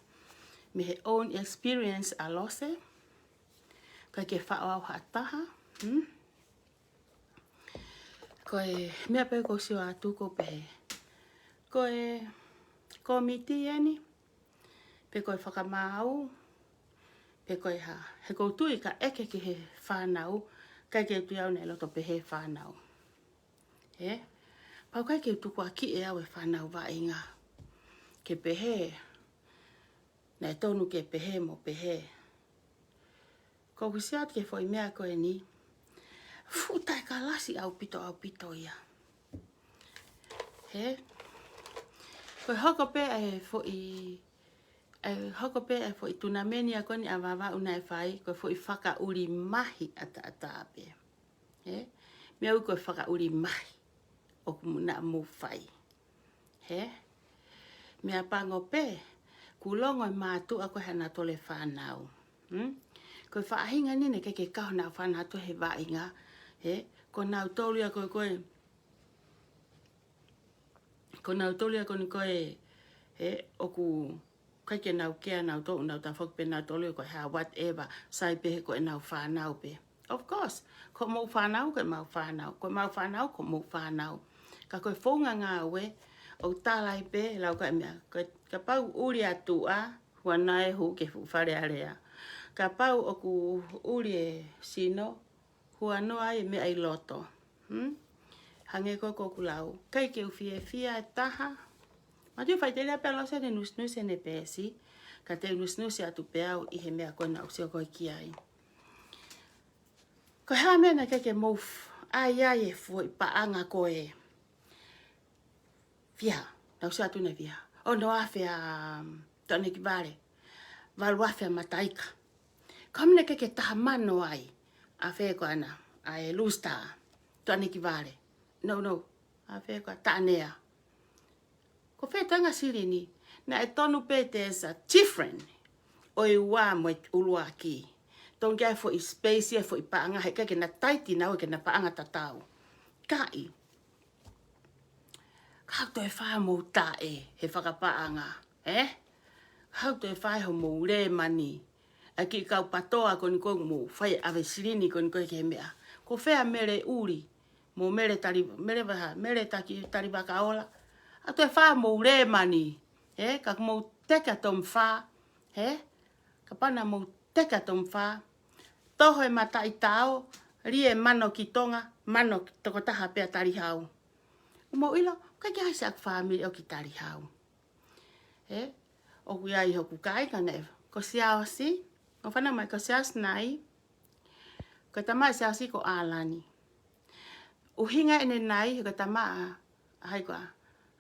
Mei he own experience ʻa Lose. ʻIkai ke faʻo au ha taha. Hmm? Ko e meʻa pē ʻoku ou sio atu ʻoku pehē. Ko e kōmiti eni, pe ko e fakamaau, pe ko e hā. He ʻoku ou tui ka ʻeke ki he fānau, ʻikai ke u tui au naʻe loto pehē fānau. Ē? Pau ʻikai ke u tukuakiʻi ʻe au e fānau vaʻinga. Ke pehē, naʻe tonu ke pehē mo pehē. ʻOku ou sio atu ki he foʻi meʻa ko eni. Fuʻu taʻekalasi ʻaupito, ʻaupito ia. He? Ko e hoko pē e foʻi, e hoko pē e foʻi tunameni ʻa ko eni ʻa Vavaʻu naʻe fai, ko e foʻi fakaʻuli mahi ʻataʻatā pē. He? Meʻa ʻoku ko e fakaʻuli mahi ʻoku mou, naʻa mou fai. He? Meʻapango pē, kuo longo e mātuʻa ko ē haʻanau tole fānau. Hmm? Ko e faʻahinga ni naʻe ʻikai ke kau honau fānau atu he vaʻinga. He? Ko nautolu ia ko ē, ko ē. Ko nautolu ia ko eni ko ē. He? ʻOku ʻikai ke nau kea nautolu, nau tafoki pē nautolu ia ko e hā, whatever, sai pē he ko ʻenau fānau pē. Of course, ko hoʻomou fānau, ko ʻemau fānau, ko ʻemau fānau, ko hoʻomou fānau. Ka ko e founga ngāue, ʻoku tala ai pē, lau ka e meʻa, ka, kapau ʻuli ʻa tuʻa, huanoa ʻe hū ki he fuʻu Fale Alea. Kapau ʻoku ʻuli e sino, huanoa ai e meʻa ʻi loto. Hmm? Hangē ko ē ʻoku lau. ʻIkai ke u fiefia e taha. Mātuʻa faʻiteliha pē ʻa Lose ʻene nusinusi ʻene peesi. Ka te u nusinusi atu pē au ʻi he meʻa ko ē naʻa ku sio ko ē ki ai. Ko e hā e meʻa naʻe ʻikai ke mou f-, ʻai ai e foʻi paʻanga ko ē. Fiha, naʻa ku sio atu naʻe fiha. Ono afe ʻa, um, Tuʻanekivale. Valu afe ʻa Mataika. Ko e hā e meʻa naʻe ʻikai ke taha mano ai. ʻA fē ko ena, ʻa e Lone Star. Tuʻanekivale. No, no. ʻA fē ko ena, Taʻanea. Ko fē e toenga silini. Naʻe tonu pē there's a different. ʻOiauē mo e ʻuluaki. Tonu ke ʻai e foʻi space ia, foʻi paʻanga, he ʻikai ke na taiti naua ke na paʻanga tatau. Kaʻi. Ka toe fā mou taʻe he fakapaʻanga, ē? Haʻu toe fai hoʻomou lēmani. ʻA e kiʻi kau patoa ko eni ko ē mou fai ʻave silini ko eni ko ē ki he meʻa. Ko fē ʻa Mele ʻUli. Mo Mele Tali, Mele Vaha, Mele Taki, Talivakaola. ʻA toe fai hoʻomou lēmani. He, ka mou teke ʻa Tomifa. He, kapau naʻa mou teke ʻa Tomifa. Toho e mataʻitao, lie mano ki Tonga, mano tokotaha pē ʻa Talihau. ʻOku mou ʻilo, ʻikai ke ʻi ai siʻaku fāmili ʻoku ʻi Talihau. He, ʻoku ʻi ai hoku kāinga naʻe, ko Siaosi, ʻo fanau mai ko Siaosi Nai, ko e tama ʻa Siaosi ko ʻAlani. ʻUhinga ʻene Nai, he ko e tama ʻa, ʻa hai koā,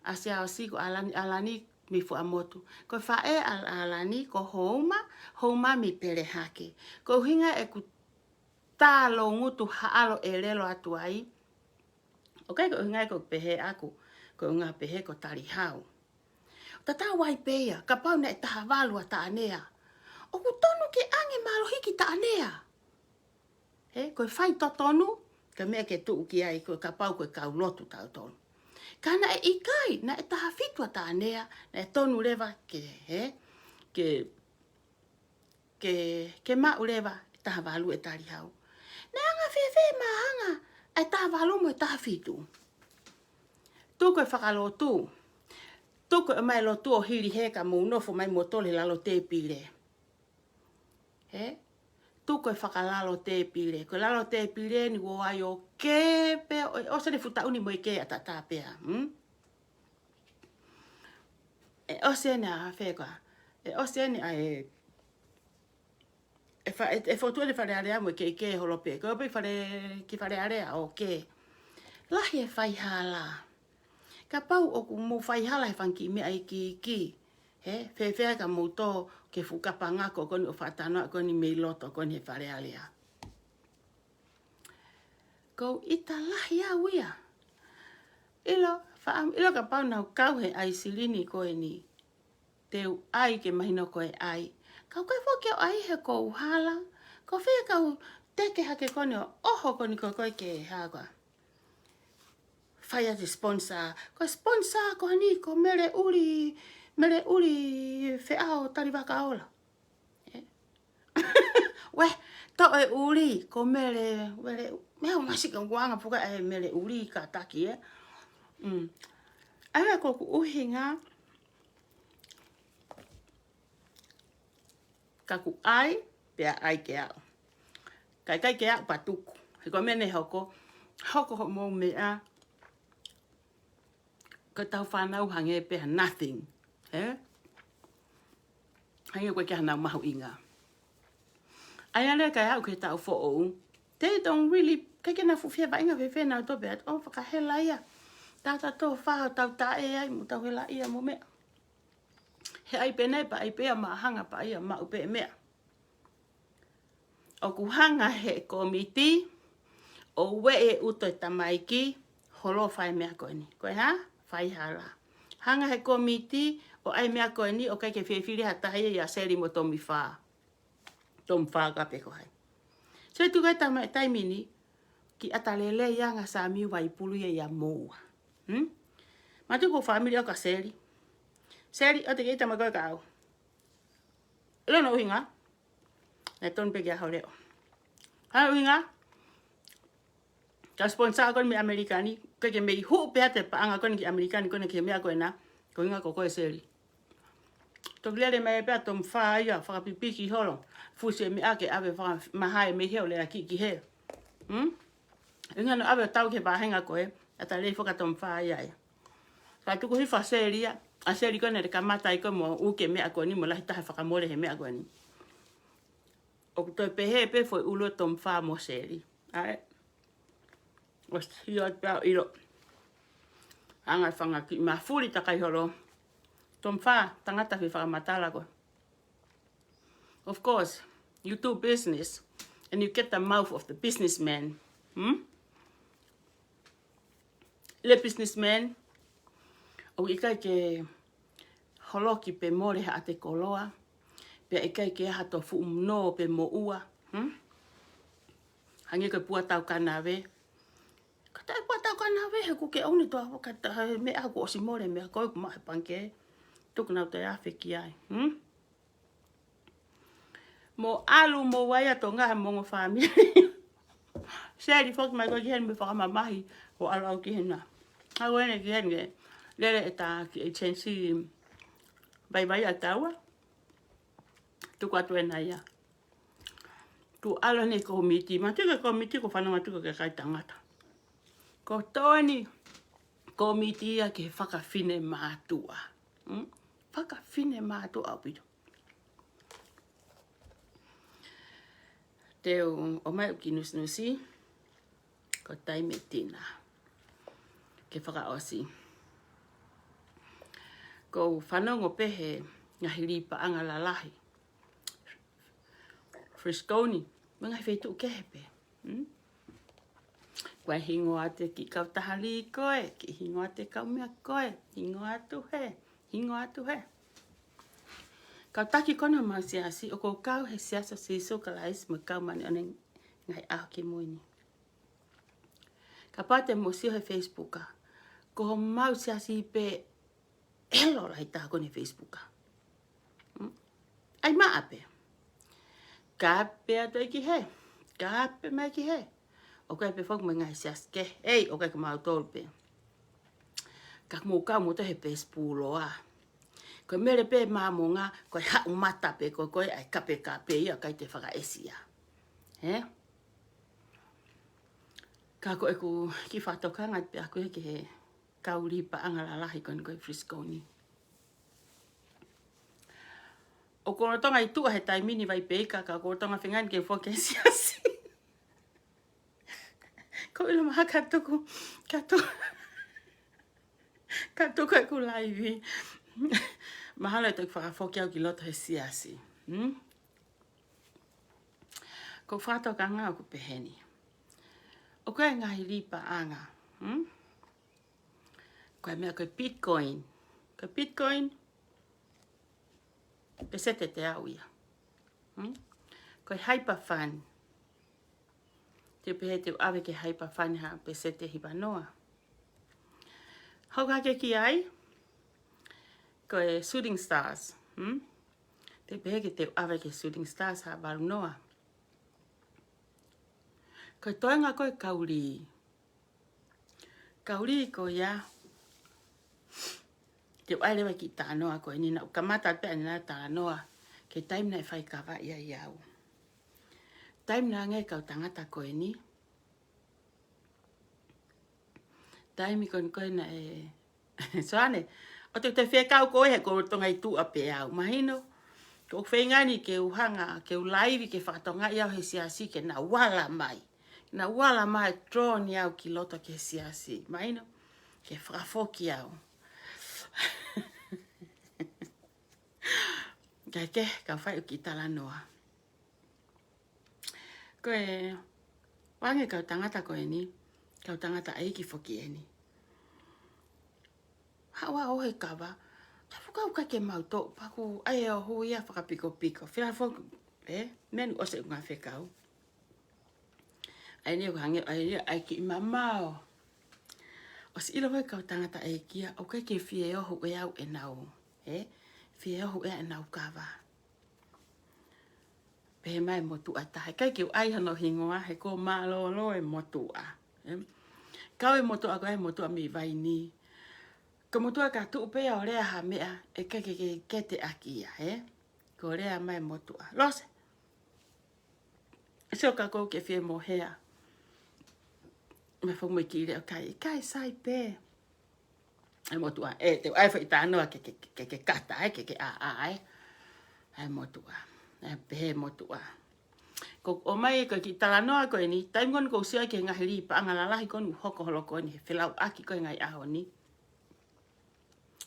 ʻa Siaosi ko ʻAlani, ʻAlani mei Fuaʻamotu. Ko e faʻē ʻa ʻAlani ko Houma, Houma mei Pelehake. Ko e ʻuhinga ʻeku tā loungutu haʻalo ʻelelo atu ai. ʻOku ʻikai ko e ʻuhinga ia ʻoku pehē ʻaku, ko e ʻuhinga pehē ko Talihau. Tatau ai pē ia, kapau naʻe taha valu ʻa Taʻanea. ʻOku tonu ke ʻange mālohi ki Taʻanea. He, ko e faitotonu, ko e meʻa ke tuʻu ki ai, ko e kapau ko e kau lotu tautolu. Ka naʻe ʻikai, naʻe taha fitu ʻa Taʻanea, naʻe tonu leva ke, he, ke, ke, ke maʻu leva e taha valu ʻe Talihau. Naʻe anga fēfē maʻanga e taha valu mo e taha fitu? Tuku e fakalotu. Tuku e ʻomai lotu ʻo hili he ka mou nofo mai moutolu he lalo tēpile. He? Tuku e fakalalo tēpile. Ko e lalo tēpile ni ʻoku ʻi ai ʻo kē pē, ʻo, ʻosi ʻene fuʻu taʻu ni mo e kē ʻataʻatā pē ia, hmm? ʻE ʻosi ʻene ʻa fē koā. ʻE ʻosi ʻene ʻa e, ʻe fa-, ʻe, ʻe fotu ʻene Fale Alea mo e kē, kē holo pē. Ko e pē fale, ki Fale Alea ʻo kē. Lahi e faihala. Kapau ʻoku mou faihala he fanga kiʻi meʻa iiki iiki. He, fēfē ka mou tō ki he fuʻu kapa ngako ko eni ʻo fakatalanoa ko eni mei loto ko eni he Fale Alea. Ko u ʻita lahi au ia. ʻIlo, faʻa, ʻilo kapau naʻa ku kau he ʻai silini ko eni. Te u ʻai ke mahino ko e ʻai. Ka u ʻikai foki ke u ʻai he ko u hala. Ko fē ka u teke hake ko eni ʻo ʻoho ko eni ko ē ke hā koā. Fai atu e sponsor. Ko e sponsor ko eni ko Mele ʻUli, Mele ʻUli Feʻao Talivakaola. ʻE. Uē, toʻo e ʻuli, ko Mele, Mele, meʻa ʻoku masiʻi ka u anga puka e Mele ʻUli kātaki, ē. Mm. ʻA ia ko ʻeku ʻuhinga, ka ku ʻai, pea ʻai ke aʻu. Ka ʻikai ke aʻu pea tuku. He ko e meʻa naʻe hoko, hoko hoʻomou meʻa, ko ʻetau fānau hangē pē ha nothing, ē? Hangē ʻoku ʻikai ke ʻi ai hanau mahuʻinga. ʻA ia leva ka aʻu ki he taʻu foʻou, they don't really, ʻikai ke nau fuʻu fie vaʻinga fēfē nautolu pea, ʻo fakahela ia. Tātā tō fā ʻo tau taʻe ai, mo tau hela ia mo meʻa. He ʻai pē ʻe ia pea ʻai pē ia maʻa hanga pea ia maʻu pē meʻa. ʻOku hanga he kōmiti ʻo ueʻi e ʻuto e tamaiki, holo fai meʻa ko eni. Ko e hā? Faihala. Hanga he kōmiti ʻo ʻai meʻa ko eni ʻo ʻikai ke fefili ha taha ia ʻia Seli mo Tomifā. Tomifā ka pe ko hai. So e tuku e tama e taimi ni, kiʻi ʻata lelei ange Samiu Vaipulu ia ʻia moua. Hmm? Mātuʻa ko e fāmili ʻo ka Seli. Seli, ʻoua te ke ʻita mai koe kia au. ʻIlo hono ʻuhinga? Naʻe tonu pē ke ʻaho leʻo. Hā ʻuhinga? Ka sponsor ko eni mei ʻAmelika ni, ʻikai ke mei hū pē ʻa e paʻanga ko eni ki ʻAmelika ni ko eni ki he meʻa ko ena, ko e ʻuhinga ko koe Seli. Toki lele mai pē ʻa Tomifā ia, fakapipiki holo. Fusi e meʻa ke ʻave fakamahai mei he ʻo lea ki, ki he. Hmm? ʻUhinga naʻe ʻave ʻo tau ki he vāhenga ko ē, ʻata lelei foki ʻa Tomifā ia ia. Ka tuku hifo ʻa Seli ia, ʻa Seli ko eni naʻe kamata ai ko ē mo uke meʻa ko eni mo lahi taha fakamole he meʻa ko eni. ʻOku toe pehē pē foʻi ʻulu ʻo Tomifā mo Seli. ʻAi. ʻOsi ʻio atu pea ʻilo. Anga e fanga kiʻi mafuli takai holo. Tomifā, tangata fie fakamatala koe. Of course, you do business and you get the mouth of the businessman. Hmm? Le businessman, ʻoku ʻikai ke holoki pe mole haʻate koloa, pea ʻikai ke ʻi ai hato fuʻu nō pe moʻua. Hmm? Hangē ko e pua tau kanave. Ka taʻe pua tau kanave he ʻoku ke ʻomi toa ka ta he meʻa ʻoku ʻosi mole meʻa ko ē ʻoku maʻu he pangikē. Tuku nau toe afe ki ai. Hmm? Mo ʻalu mo ʻai ʻa Tonga he mo e ongo fāmili. Seli foki mai koe ki heni mo e fakamamahi ʻo ʻalu au ki hena. Au ʻene ki heni ke lele ʻeta kiʻi agency vaivai ʻa taua. Tuku atu ena ia. Tuku ʻalu ʻene kōmiti. Ma tike kōmiti ko fanongo atu ko e kakai tangata. Ko Toni, kōmiti ia ki he fakafinemātuʻa. Mm? Fakafinemātuʻa ʻaupito. Te u ʻomai ʻeku kiʻi nusinusi, ko e taimi e tina. Ke fakaʻosi. Ko u fanongo pē he ngaahi lipaʻanga lalahi. Frisco ni, mo e ngaahi feituʻu kehe pē. Hmm? Ko e hingoa atu e kiʻi kautaha lī ko ē, kiʻi hingoa atu e kau meʻa ko ē, hingoa atu hē, hingoa atu hē. Kau taki ko ena ʻo ʻemau siasi, ʻoku ou kau he Siasi ʻo Sīsū Kalaisi mo e Kau Māʻoniʻoni ʻi he Ngaahi ʻAho Kimui Ni. Kapau te mou sio he Facebook, ko homau siasi pē ʻelo lahi taha ko eni he Facebook. Mm. ʻAi maʻa pē. Kape atu ai ki hē. Kape mai ki hē. ʻOku ʻi ai pē foki mo e ngaahi siasi kehe. ʻEi, ʻoku ʻi ai kimautolu pē. Ka mou kau moutolu he Facebook ʻa. Ko e mele pē Māmonga, ko e haʻu mata pē, ko e, ko e ʻai kapekape ia, ʻikai te fakaʻesia. Hē? Ka ko ʻeku kiʻi fakatokanga pē ʻaku ia ki he kau lipaʻanga lalahi ko eni ko e Frisco ni. ʻOku ou lolotonga ʻi tuʻa he taimi ni Vaipeika, ka ʻoku ou lolotonga feinga ke foki ki he siasi. Ko e ʻilo mahalo ka tuku, ka tuku, ka tuku ʻeku laivi. Mahalo ʻe toki fakafoki au ki loto he siasi. Hmm? Ko e fakatokanga ʻoku pehē ni. ʻOku ʻi ai e ngaahi lipaʻanga. Hmm? Ko e meʻa ko e Bitcoin. Ko e Bitcoin, pēseti ʻe teau ia. Hmm? Ko e Hyperfund. Te u pehē te u ʻave ki he Hyperfund ha pēseti ʻe hivanoa. Hoko hake ki ai, ko e Shooting Stars. Hmm? Te u pehē ke te u ʻave ki he Shooting Stars ha valunoa. Ko e toenga ko e kau lī. Kau lī ko ia, te u ʻai leva e kiʻi talanoa ko eni, naʻa ku kamata pē ʻanenai talanoa, ki he taimi naʻe fai kava ai au. Taimi naʻe ʻi ai e kau tangata ko eni. Taimi ko eni ko ē naʻe, Soane, ʻoua te te fie kau koe he ʻoku ou lolotonga ʻi tuʻa pē au. Mahino, ko ʻeku feinga ni ke u hanga, ke u laivi ke fakatokangaʻi au he siasi ke nau ala mai. Nau ala mai, draw ni au ki loto ki he siasi. Mahino, ke fakafoki au. Kae kehe, kau fai ʻeku kiʻi talanoa. Ko e, ʻoange kau tangata ko eni, kau tangata ʻeiki foki eni. Haʻu ʻo ʻoho he kava, tapu kau ʻikai ke mau toʻo, pea ʻoku ʻai e ʻoho ia fakapikopiko. Fila foki, ē, menu ʻosi e ngaahi fekau. ʻAi ni ʻoku hangē, ʻai ni, ʻai kiʻi mamao. ʻOsi ʻilo ʻe he kau tangata ʻeiki ia, ʻoku ʻikai ke fie ʻoho ʻe au ʻenau, ē, fie ʻoho ʻe au ʻenau kava. Pehē mai e motuʻa taha. ʻIkai ke u ʻai hono hingoa, he ʻoku mālōlō e motuʻa. Ē? Kau e motuʻa ko e motuʻa mei Vaini. Ko e motuʻa ka tuʻu pē ʻo lea ha meʻa, ʻe ʻikai ke, ke, ke te ʻaki ia, ē? Ko e lea mai e motuʻa. Lose. Sio ka ʻoku ke fie mo hea. Mai fo mo e kiʻi lea ʻo kai, ʻikai sai pē. ʻAi motuʻa, ē, te u ʻai foʻi talanoa ke, ke, ke, ke kata, ē, ke, ke ʻā, ʻā, ē. ʻAi motuʻa, ē, pehē motuʻa. Ko ʻomai ko e kiʻi talanoa ko eni, taimi ko eni ʻoku ou sio ki he ngaahi lipaʻanga lalahi ko eni ʻoku hoko holo ko eni he felauʻaki ko e ngaahi ʻaho ni.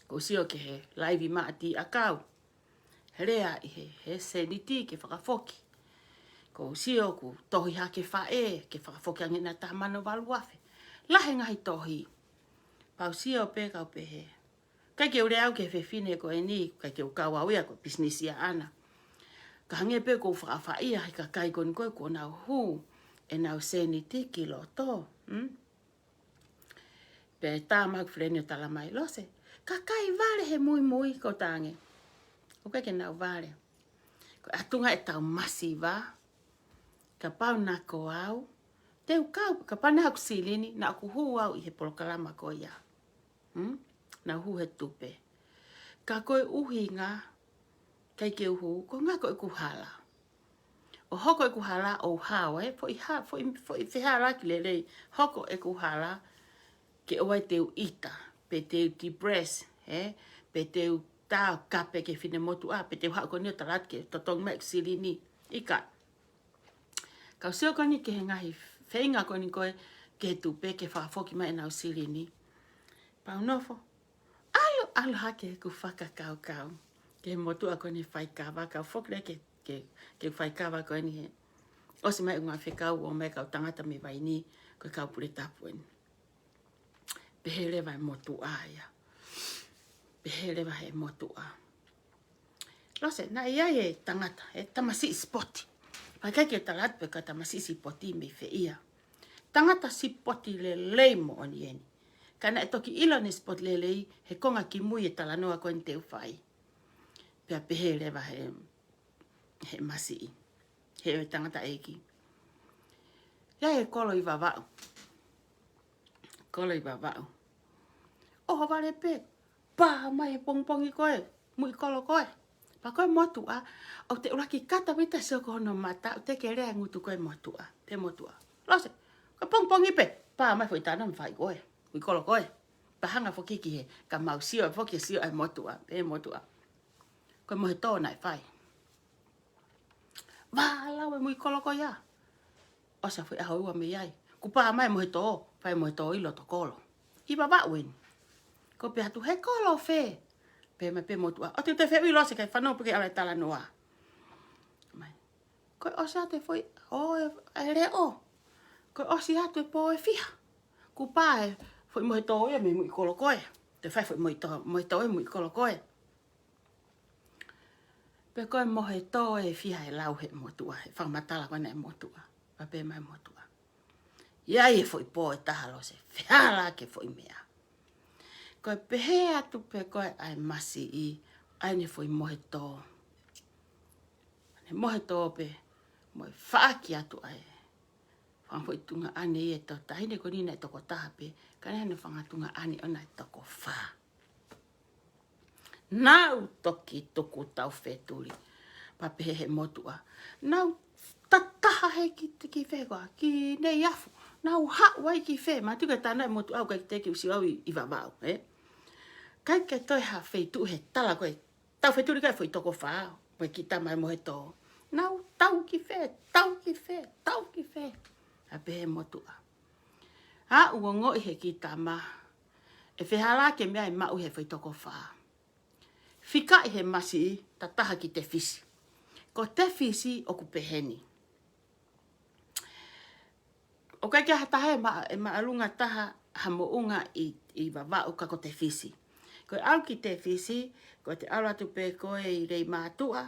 ʻOku ou sio ki he laivi maʻa ti ʻakau. He lea ʻi he, he sēniti ke fakafoki. ʻOku ou sio ʻoku tohi hake faʻē, ke fakafoki ange ʻena taha mano valu afe. Lahi e ngaahi tohi. Pea u sio pē kau pehē. ʻIkai ke u lea au ki he fefine ko eni, ʻikai ke u kau au ia ko e pisinisi ia ʻana. Ka hangē pē ʻoku ou fakaʻapaʻapa ia he kakai ko eni ko ē kuo nau hū ʻenau sēniti ki loto. Hmm? Pea tā mai ʻeku feleni ʻo tala mai, Lose, kakai vale he muimui ko tange. ʻOku ʻikai ke nau vale. Ko e ʻatunga ʻetau masiva, kapau naʻa ko au, te u kau, kapau naʻe ʻi ai haʻaku silini, naʻa ku hū au ʻi he polokalama ko ia. Hmm? Naʻa ku hū he tupe. Ka ko e ʻuhinga, ʻikai ke u hū, ko e ʻuhinga ko ʻeku hala. ʻO hoko ʻeku hala ʻo hao, ē, foʻi ha-, foʻi, foʻi fehālaaki lelei, hoko ʻeku hala, ke ʻoua te u ʻita, pe te u depress, ē, pe te u tā kape ki he finemotuʻa, pe te u haʻu ko eni ʻo tala atu ke totongi mai ʻeku silini. ʻIkai. Kau sio ko eni ki he ngaahi feinga ko eni ko ē ki he tupe ke fakafoki mai ʻenau silini. Pea u nofo. ʻAlu, ʻalu hake ʻeku fakakaukau ki he motuʻa ko eni faikava, kau foki leva ki he, ki he, ki he faikava ko eni he. ʻOsi mai ʻeku ngaahi fekau ʻo ʻomai kau tangata mei Vainī, ko e kau pule tapu eni. Pehē leva ʻe he motuʻa ia. Pehē leva ʻe he motuʻa. Lose, naʻe ʻi ai e tangata, e tamasiʻi sipoti. Pea ʻikai ke tala atu pe ko e tamasiʻi sipoti mei fē ia. Tangata sipoti lelei moʻoni eni. Ka naʻe toki ʻilo ʻene sipoti lelei, he konga kimui e talanoa ko eni te u fai. Pea pehē leva ʻe he, he masiʻi. He tangataʻeiki. ʻI ai e kolo ʻi Vavaʻu. Kolo ʻi Vavaʻu. ʻOhovale pē, pā mai he pongipongi ko ē, muʻi kolo ko ē. Pea ko e motuʻa, ʻoku te ʻuluaki kata pē ʻo sio ki hono mata, ʻoku te ke lea e ngutu ko e motuʻa, pehē motuʻa. Lose, ko e pongipongi pē, pā mai foʻi tana mafai ko ē, muʻi kolo ko ē. Pea hanga foki ki he, ka mau sio, foki sio e motuʻa, pehē motuʻa. Ko e mohe tō naʻe fai. Vālau e muʻi kolo ko ia. ʻOsi e foʻi ʻaho ua mei ai. Kuo pā mai mohe tō, fai mohe tō ʻi loto kolo. ʻI Vavaʻu eni. Ko e pehē atu he kolo fē. Pehē mai pē motuʻa. ʻOua te u toe fehuʻi Lose kae fanongo pē ki he ʻalu e talanoa. Mai. Ko e ʻosi atu e foʻi, ʻo e, e leʻo. Ko e ʻosi atu e pō ʻe fiha. Kuo pā e foʻi mohe tō ia mei muʻi kolo ko ē. Te fai foʻi mohe tō, mohe tō ʻi muʻi kolo ko ē. Pe ko e mohe tō ʻe fiha ʻe lau ʻe he motuʻa, he fakamatala ko ena ʻa e motuʻa. Pea pehē mai e motuʻa. ʻI ai e foʻi pō ʻe taha Lose, fehālaaki e foʻi meʻa. Ko e pehē atu pē ko ē ʻa e masiʻi, ʻa ʻene foʻi mohe tō. ʻEne mohe tō pē, mo e faʻaki atu ʻa e. Fanga foʻi tuongaʻane ia ʻe toko taha, ʻi he ko eni naʻe toko taha pē, ka naʻe ʻi ai hano fanga tuongaʻane ʻoʻona ʻe toko fā. Nau toki tuku taufetuli. Pea pehē ʻe he motuʻa. Nau tataha he ki, ki fē koā, ki Neiafu. Nau haʻu ai ki fē, mātuʻaki tānaki e motuʻa ʻoku ʻikai ke u sio au ʻi, ʻi Vavaʻu, ē. ʻIkai ke toe ha feituʻu he tala ko e taufetuli ko e foʻi toko fā, mo e kiʻi tama ʻi mohe tō. Nau tau ki fē, tau ki fē, tau ki fē. Pea pehē ʻe he motuʻa. Aʻu ʻo ongoʻi ʻe he kiʻi tama, ʻe fehālaaki e meʻa ʻe maʻu ʻe he foʻi toko fā. Fikaʻi ʻe he masiʻi, tataha ki Tefisi. Ko Tefisi ʻoku peheni. ʻOku ʻikai ke ʻi ai ha taha ʻe ma-, ʻe māʻolunga taha ha moʻunga ʻi, ʻi Vavaʻu ka ko Tefisi. Ko e ʻalu ki Tefisi, ko ʻete ʻalu atu pē ko ē ʻi Leimātuʻa,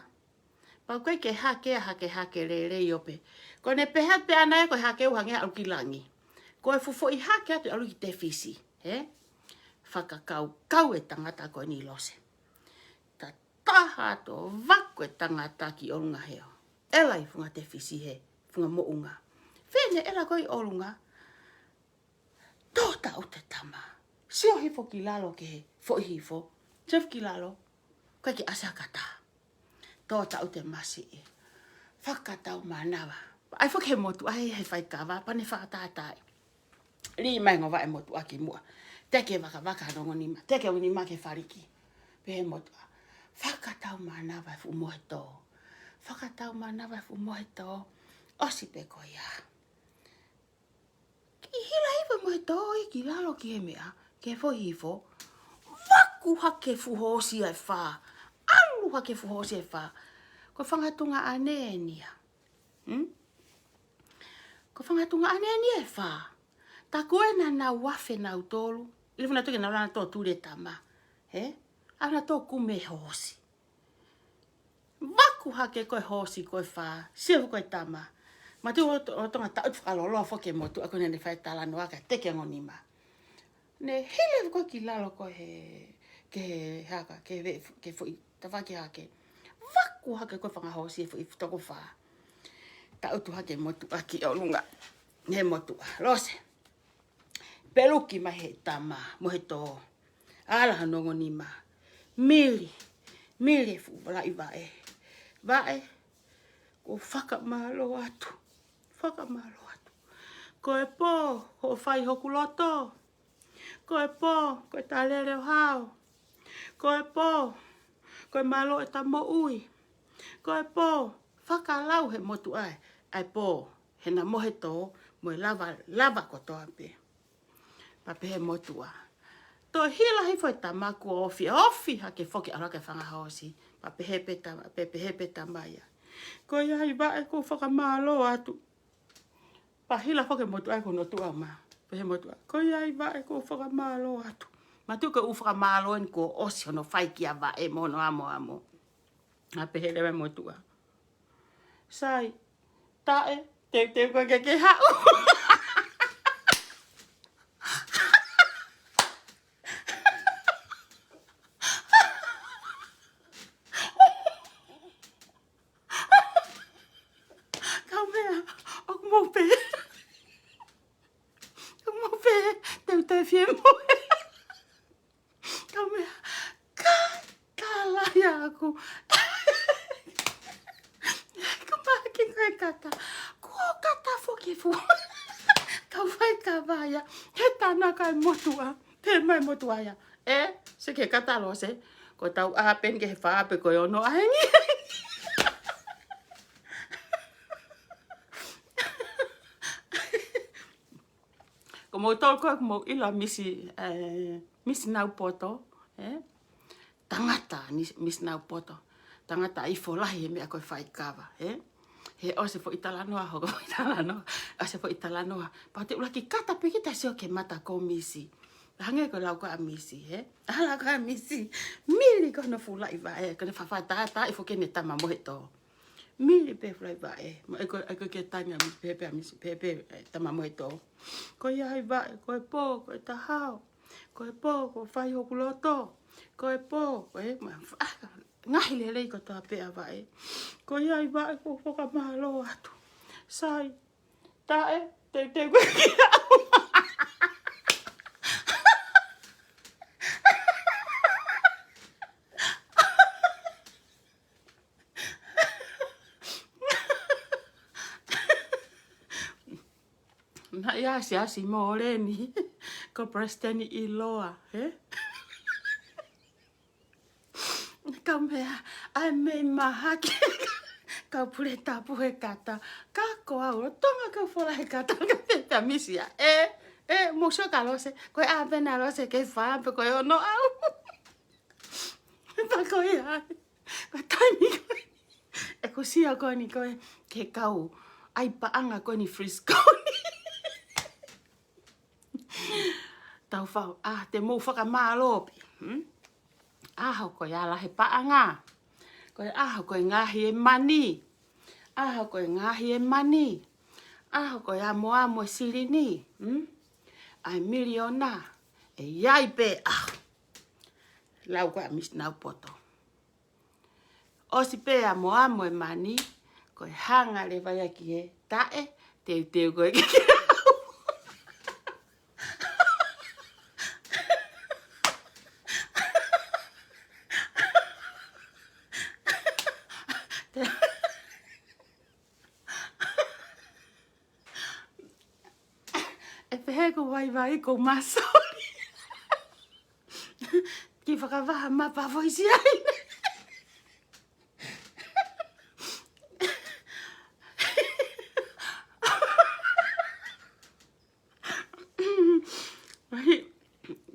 pea ʻoku ʻikai ke hake, hake, hake lelei ʻo pē. Ko ʻene pehē pē ʻana ia ko e hake ʻo hangē ʻalu ki langi. Ko e fuʻu foʻi hake atu ʻalu ki Tefisi, ē? Fakakaukau e tangata ko eni Lose. Tataha atu ʻo vaku e tangata ki ʻolunga hē ʻo ʻela ʻi funga Tefisi he, funga moʻunga. Fēfē ʻene ʻela ko ē ʻi ʻolunga, tō taʻute tama. Sio hifo ki lalo ki he foʻi hifo. Sio hifo ki lalo. ʻOku ʻikai ke ʻasi ha taha. Tō taʻute e masiʻi. Fakatau mānava. ʻAi foki ʻe he motuʻa he, he faikava, pea ne fakatātaaʻi. Lī mai e ongo vaʻe ʻa e motuʻa ki muʻa. Teke vakavaka hano ongo nima. Teke ongo nima ki he faliki. Pehē ʻe he motuʻa. Fakatau mānava e fuʻu mohe tō. Fakatau mānava e fuʻu mohe tō. ʻOsi pē ko ia. Kiʻi hila hifo e mohe tō ia ki lalo ki he meʻa, ki he foʻi hifo. Vaku hake e fuʻu hoosi ʻa e fā. ʻAlu hake e fuʻu hoosi ʻa e fā. Ko e fanga tuongaʻane eni ia. Hmm? Ko e fanga tuongaʻane eni ia ʻe fā. Tā ko ē naʻa nau afe nautolu. ʻIlo nautolu ke nau lana tō tuli e tama. He? ʻAlu nautolu ʻo kumi e hoosi. Vaku hake ko e hoosi ko e fā, sio ko e tama. Mātuʻaki ʻo, ʻo Tonga taʻu fakaloloa foki e motuʻa ko ē naʻa ne fai e talanoa ka teke ongo nima. Ne hili ko ē ki lalo ko ē he, ki he haka, ki he ve-, ki he foʻi tafaʻaki hake. faku hake ko e fanga hoosi e foʻi toko fā. Taʻutu hake motuʻa ki ʻolunga. He motuʻa. Lose. Peluki mai he tama, mo he tō. Ala hono ongo nima. Mili, mili e fuʻu laʻi vaʻe. Vaʻe, ʻoku ou fakamālō atu. Fakamālō atu. Ko e pō, hoʻo fai hoku loto. Ko e pō, ko e talele ʻo hao. Ko e pō, ko e mālō ʻeta moʻui. Ko e pō, fakalau he motuʻa ē, ʻa e pō, he naʻa mo he tō, mo e lava, lava kotoa pē. Pea pehē motuʻa. Toe hila hifo e tama kuo ofi, ofi hake foki ʻalu hake fanga hoosi. Pea pehē pē tama, pea pehē pē tama ia. Ko ia ai vaʻe ʻoku ou fakamālō atu. Pea hila foki motuʻa ko hono tuʻa ma. Pehē motuʻa. Ko ia ai vaʻe ʻoku ou fakamālō atu. Mātuʻaki ʻoku ou fakamālō eni kuo ʻosi hono fai kia vaʻe mo hono amo amo. Pea pehē leva motuʻa. Sai, taʻe, teuteu koe ke ke haʻu. Kaumeʻa, ʻoku mou pē. ʻOku mou pē, teuteu fie mo. Kaumeʻa, ka, ka lahi aku. Ko mahaki ko e kata. Ko kata foki fu. Kau faikava ia. He tanaka e motuʻa. Pehē mai motuʻa ia. ʻE, se ke kata Lose. Ko tau ʻā pē ni ke he fā pe ko e ono ʻahengi. Ko mou tolu ko ē, ko mou ʻilo Misi, ē, Misi Naupoto, ē? Tangata, Misi, Misi Naupoto. Tangata ifo lahi he meʻa ko e faikava, ē? He ʻosi e foʻi talanoa, hoko foʻi talanoa, ʻosi e foʻi talanoa. Pea te ʻuluaki kata pē kita sio ki he mata ko Misi. Hangē ko e lau ko ē ʻa Misi, ē? ʻA e lau ko ē ʻa Misi. Mili ko hono fuʻu laʻi vaʻe, ko ʻene fafatātā ifo ki heʻene tama mo he tō. Mili pē fuʻu laʻi vaʻe. Mo e ko, e ko ke tanya mi pē pē ʻa Misi, pē pē, ē, tama mo e tō. Ko ia ai vaʻe, ko e pō, ko e tahao. Ko e pō, ko e fai hoku loto. Ko e pō, ko e ma, ʻa, ngaahi lelei kotoa pē ʻa vaʻe. Ko ia ai vaʻe, ʻoku ou fakamālō atu. Sai, taʻe, teuteu koe ke haʻu. Naʻe ʻi ai e siasi mo Leni, ko Palesiteni ʻiloa, ē? Kaumeʻa, ʻa e mei mahaki, kau pule tapu he kata, ka ko au, ʻo Tonga kau fola he kata, ka pehē pē ʻa Misi ia, ē, ē, mou sio kia Lose, ko e ʻā pē ena Lose, ke fā pe ko e ono au. Pea ko ia, ko e taimi ko eni. ʻE ko sio ko eni ko ē, ke kau, ʻai paʻanga ko eni Frisco ni. Tau fau, ʻa, te mou fakamālō pē. Hmm? ʻAho ko e ala he paʻanga. Ko e ʻaho ko e ngaohi e mani. ʻAho ko e ngaohi e mani. ʻAho ko e amoamo e silini. Hmm? ʻA e miliona. ʻE ʻi ai pē ʻaho. Lau ko ē ʻa Misi Naupoto. ʻOsi pē amoamo e mani, ko e hanga leva ia ki he taʻe, teuteu koe ke ke haʻu. ʻE pehē ko vaivai ko masoli. Ki fakavaha mapa voisi ai. Ai,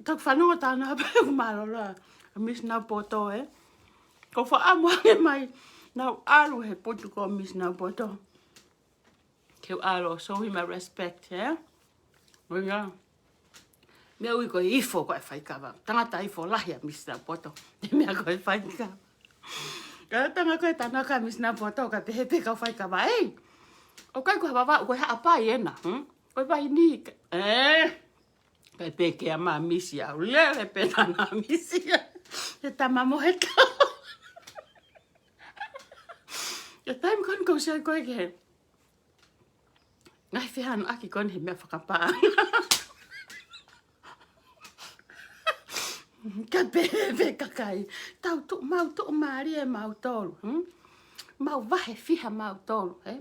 ka fanongo tāna pē ʻoku mālōlō ʻa Misi Naupoto, ē. Ko faʻa mo ange mai, nau ʻalu he putu ko Misi Naupoto. Ke u ʻalu, show him my respect, ē? ʻO ia. Meʻa ui ko e ifo ko e faikava. Tangata ifo lahi ʻa Misi Naupoto. Meʻa ko e faikava. Ka tanga ko e tana ka Misi Naupoto ka pehē pē kau faikava. Ei! ʻOku ʻikai ko ha vavaʻu ko e haʻapai ena. Hmm? Ko e vai ni. Ē! Ka e pē ke ama Misi au. Lele pē tana Misi. He tama mo he tō. Sio ko ē ki he ngaahi fehālaaki ko eni he meʻa fakapaʻanga. Ka pehē pē kakai, tau tuʻu, mau tuʻumālie mautolu, hmm? Mau vahe fiha mautolu, eh?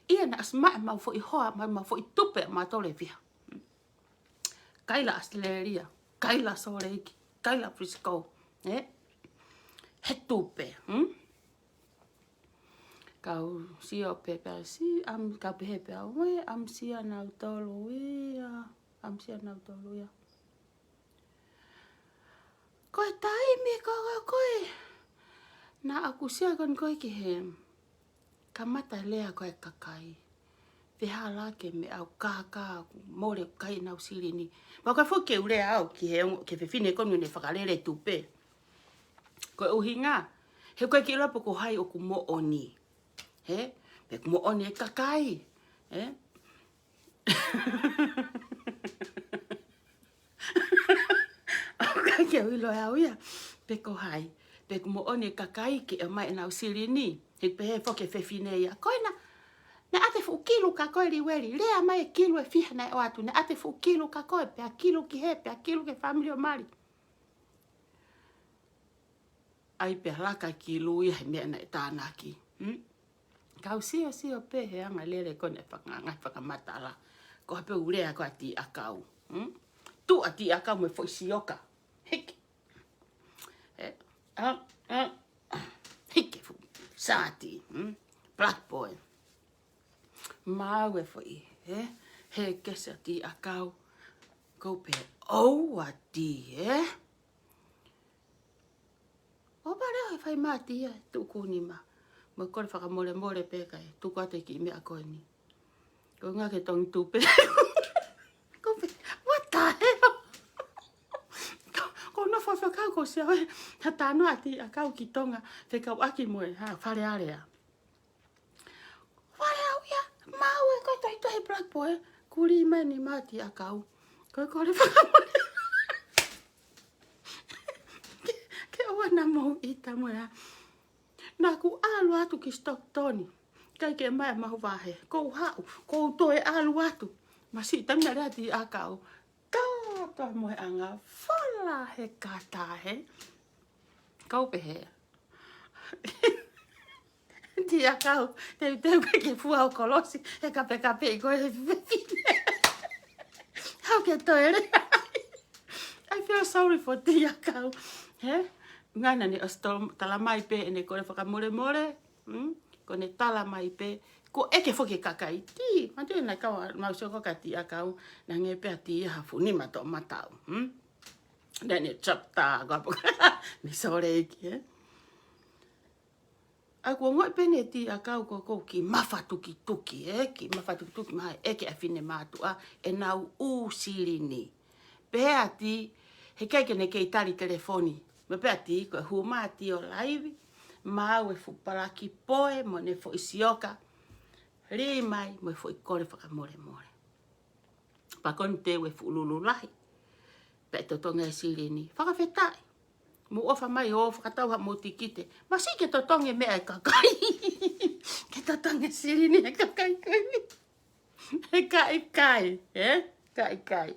ʻIa naʻa ʻosi maʻu ʻemau foʻi hoa, mau, mau foʻi tupe mautolu ʻe fiha. Kaila Australia, kaila Salt Lake, kaila Frisco, eh? He tupe, hmm? Kau sio pē pea si, am, kau pehē pē au, ē, ʻamusia nautolu ia, ʻamusia nautolu ia. Ko e taimi ko ē ko ē, naʻa ku sio ko ē ko ē ki he kamata lea ko ē kakai. Fehālaaki e meʻa ʻoku kākā, ʻoku mole ʻoku kai ʻenau silini. Pea ko e foki ke u lea au ki he ongo, ki he fefine ko eni naʻe fakalele tupe. Ko e ʻuhinga, he ʻoku ʻikai ke ʻilo pe ko hai ʻoku moʻoni. He? Pe ʻoku moʻoni e kakai. He? ʻOku ʻikai ke u ʻilo ʻe au ia pe ko hai. Pe ʻoku moʻoni e kakai ke ʻomai ʻenau silini. He pehē foki e fefine ia. Ko ena, naʻe ʻoatu e fuʻu kilu ka ko ē Liueli. Lea mai e kilu ʻe fiha naʻe ʻoatu. Naʻe ʻoatu e fuʻu kilu ka ko ē. Pea kilu ki hē, pea kilu ki he fāmili ʻo Mali. ʻAi pea laka e kilu ia he meʻa naʻe tānaki. Hmm? Kau sio sio pē he anga lele ko ē naʻe faka-, ngaahi fakamatala. Ko ha pē u lea ko ē ʻa Tiʻakau. Hmm? Tuʻu ʻa Tiʻakau mo e foʻi sioka. Hiki. Eh, ah, ah. Hiki fuʻu sāti. Hmm? Black boy. Maʻu e foʻi, eh? He kesi ʻa Tiʻakau. Ko pē ʻoua ti, eh? ʻO pale he fai mati ia, tuku nima. Mo kole fakamolemole pē kae tuku atu e kiʻi meʻa ko eni. Ko ngā ke tongi tupe. Ko pē, what the hell? Ko, ko nofo fakau ko sia ʻoe, ha tano ʻa Tiʻakau ki Tonga, fekauʻaki mo e, ha, Fale Alea. Fale au ia, maʻu e ko e tohitohi Black Boy, kuli mai ni maʻa Tiʻakau. Ko e kole fakamole. Ke, ke ʻoua naʻa mou ʻita mo ia. Naʻa ku ʻalu atu ki Stockton. ʻIkai ke maʻu e mahu vahe. Ko u haʻu, ko u toe ʻalu atu. Masiʻi taimi naʻe lea Tiʻakau. Kātoa mo e anga, fola he kata he. Kau pehē. Tiʻakau, teuteu ke ke fua ʻo kolosi, he kapekape ʻi ko e fefine. Hau ke toele. I feel sorry for Tiʻakau. He? Ngana ne ʻosi tala mai pē ʻene kole fakamolemole. Hmm? Ko ʻene tala mai pē. Ko ʻeke foki e kakai. Ti, matu na kau mau sio ko ka Tiʻakau. Na nge pē ʻa Tiʻa ha fuʻu nima toʻomataʻu. Hmm? Then it chapter, ko apo. Mi sore iki, eh? ʻA ko ngoe pē ne Tiʻakau ko ko ki mafatukituki, eh? Ki mafatukituki mai, ʻeke ʻa e fine mātuʻa, ʻenau ʻū silini. Pehē ʻa Ti, heʻikai ke ne kei tali telefoni. Mo pehē ʻa Ti, ko e hū mai ʻa Ti ʻo laivi, maʻu e fuʻu palaki poe, mo ʻene foʻi sioka. Lī mai, mo e foʻi kole fakamolemole. Pea ko eni teu e fuʻu lulu lahi. Pea totongi e silini. Fakafetaʻi. Mou ʻofa mai ʻo fakatau haʻamou tikite. Masiʻi ke totongi e meʻa e kakai. Ke totongi e silini e kakai ko eni. He kaʻikai, eh? Kaʻikai.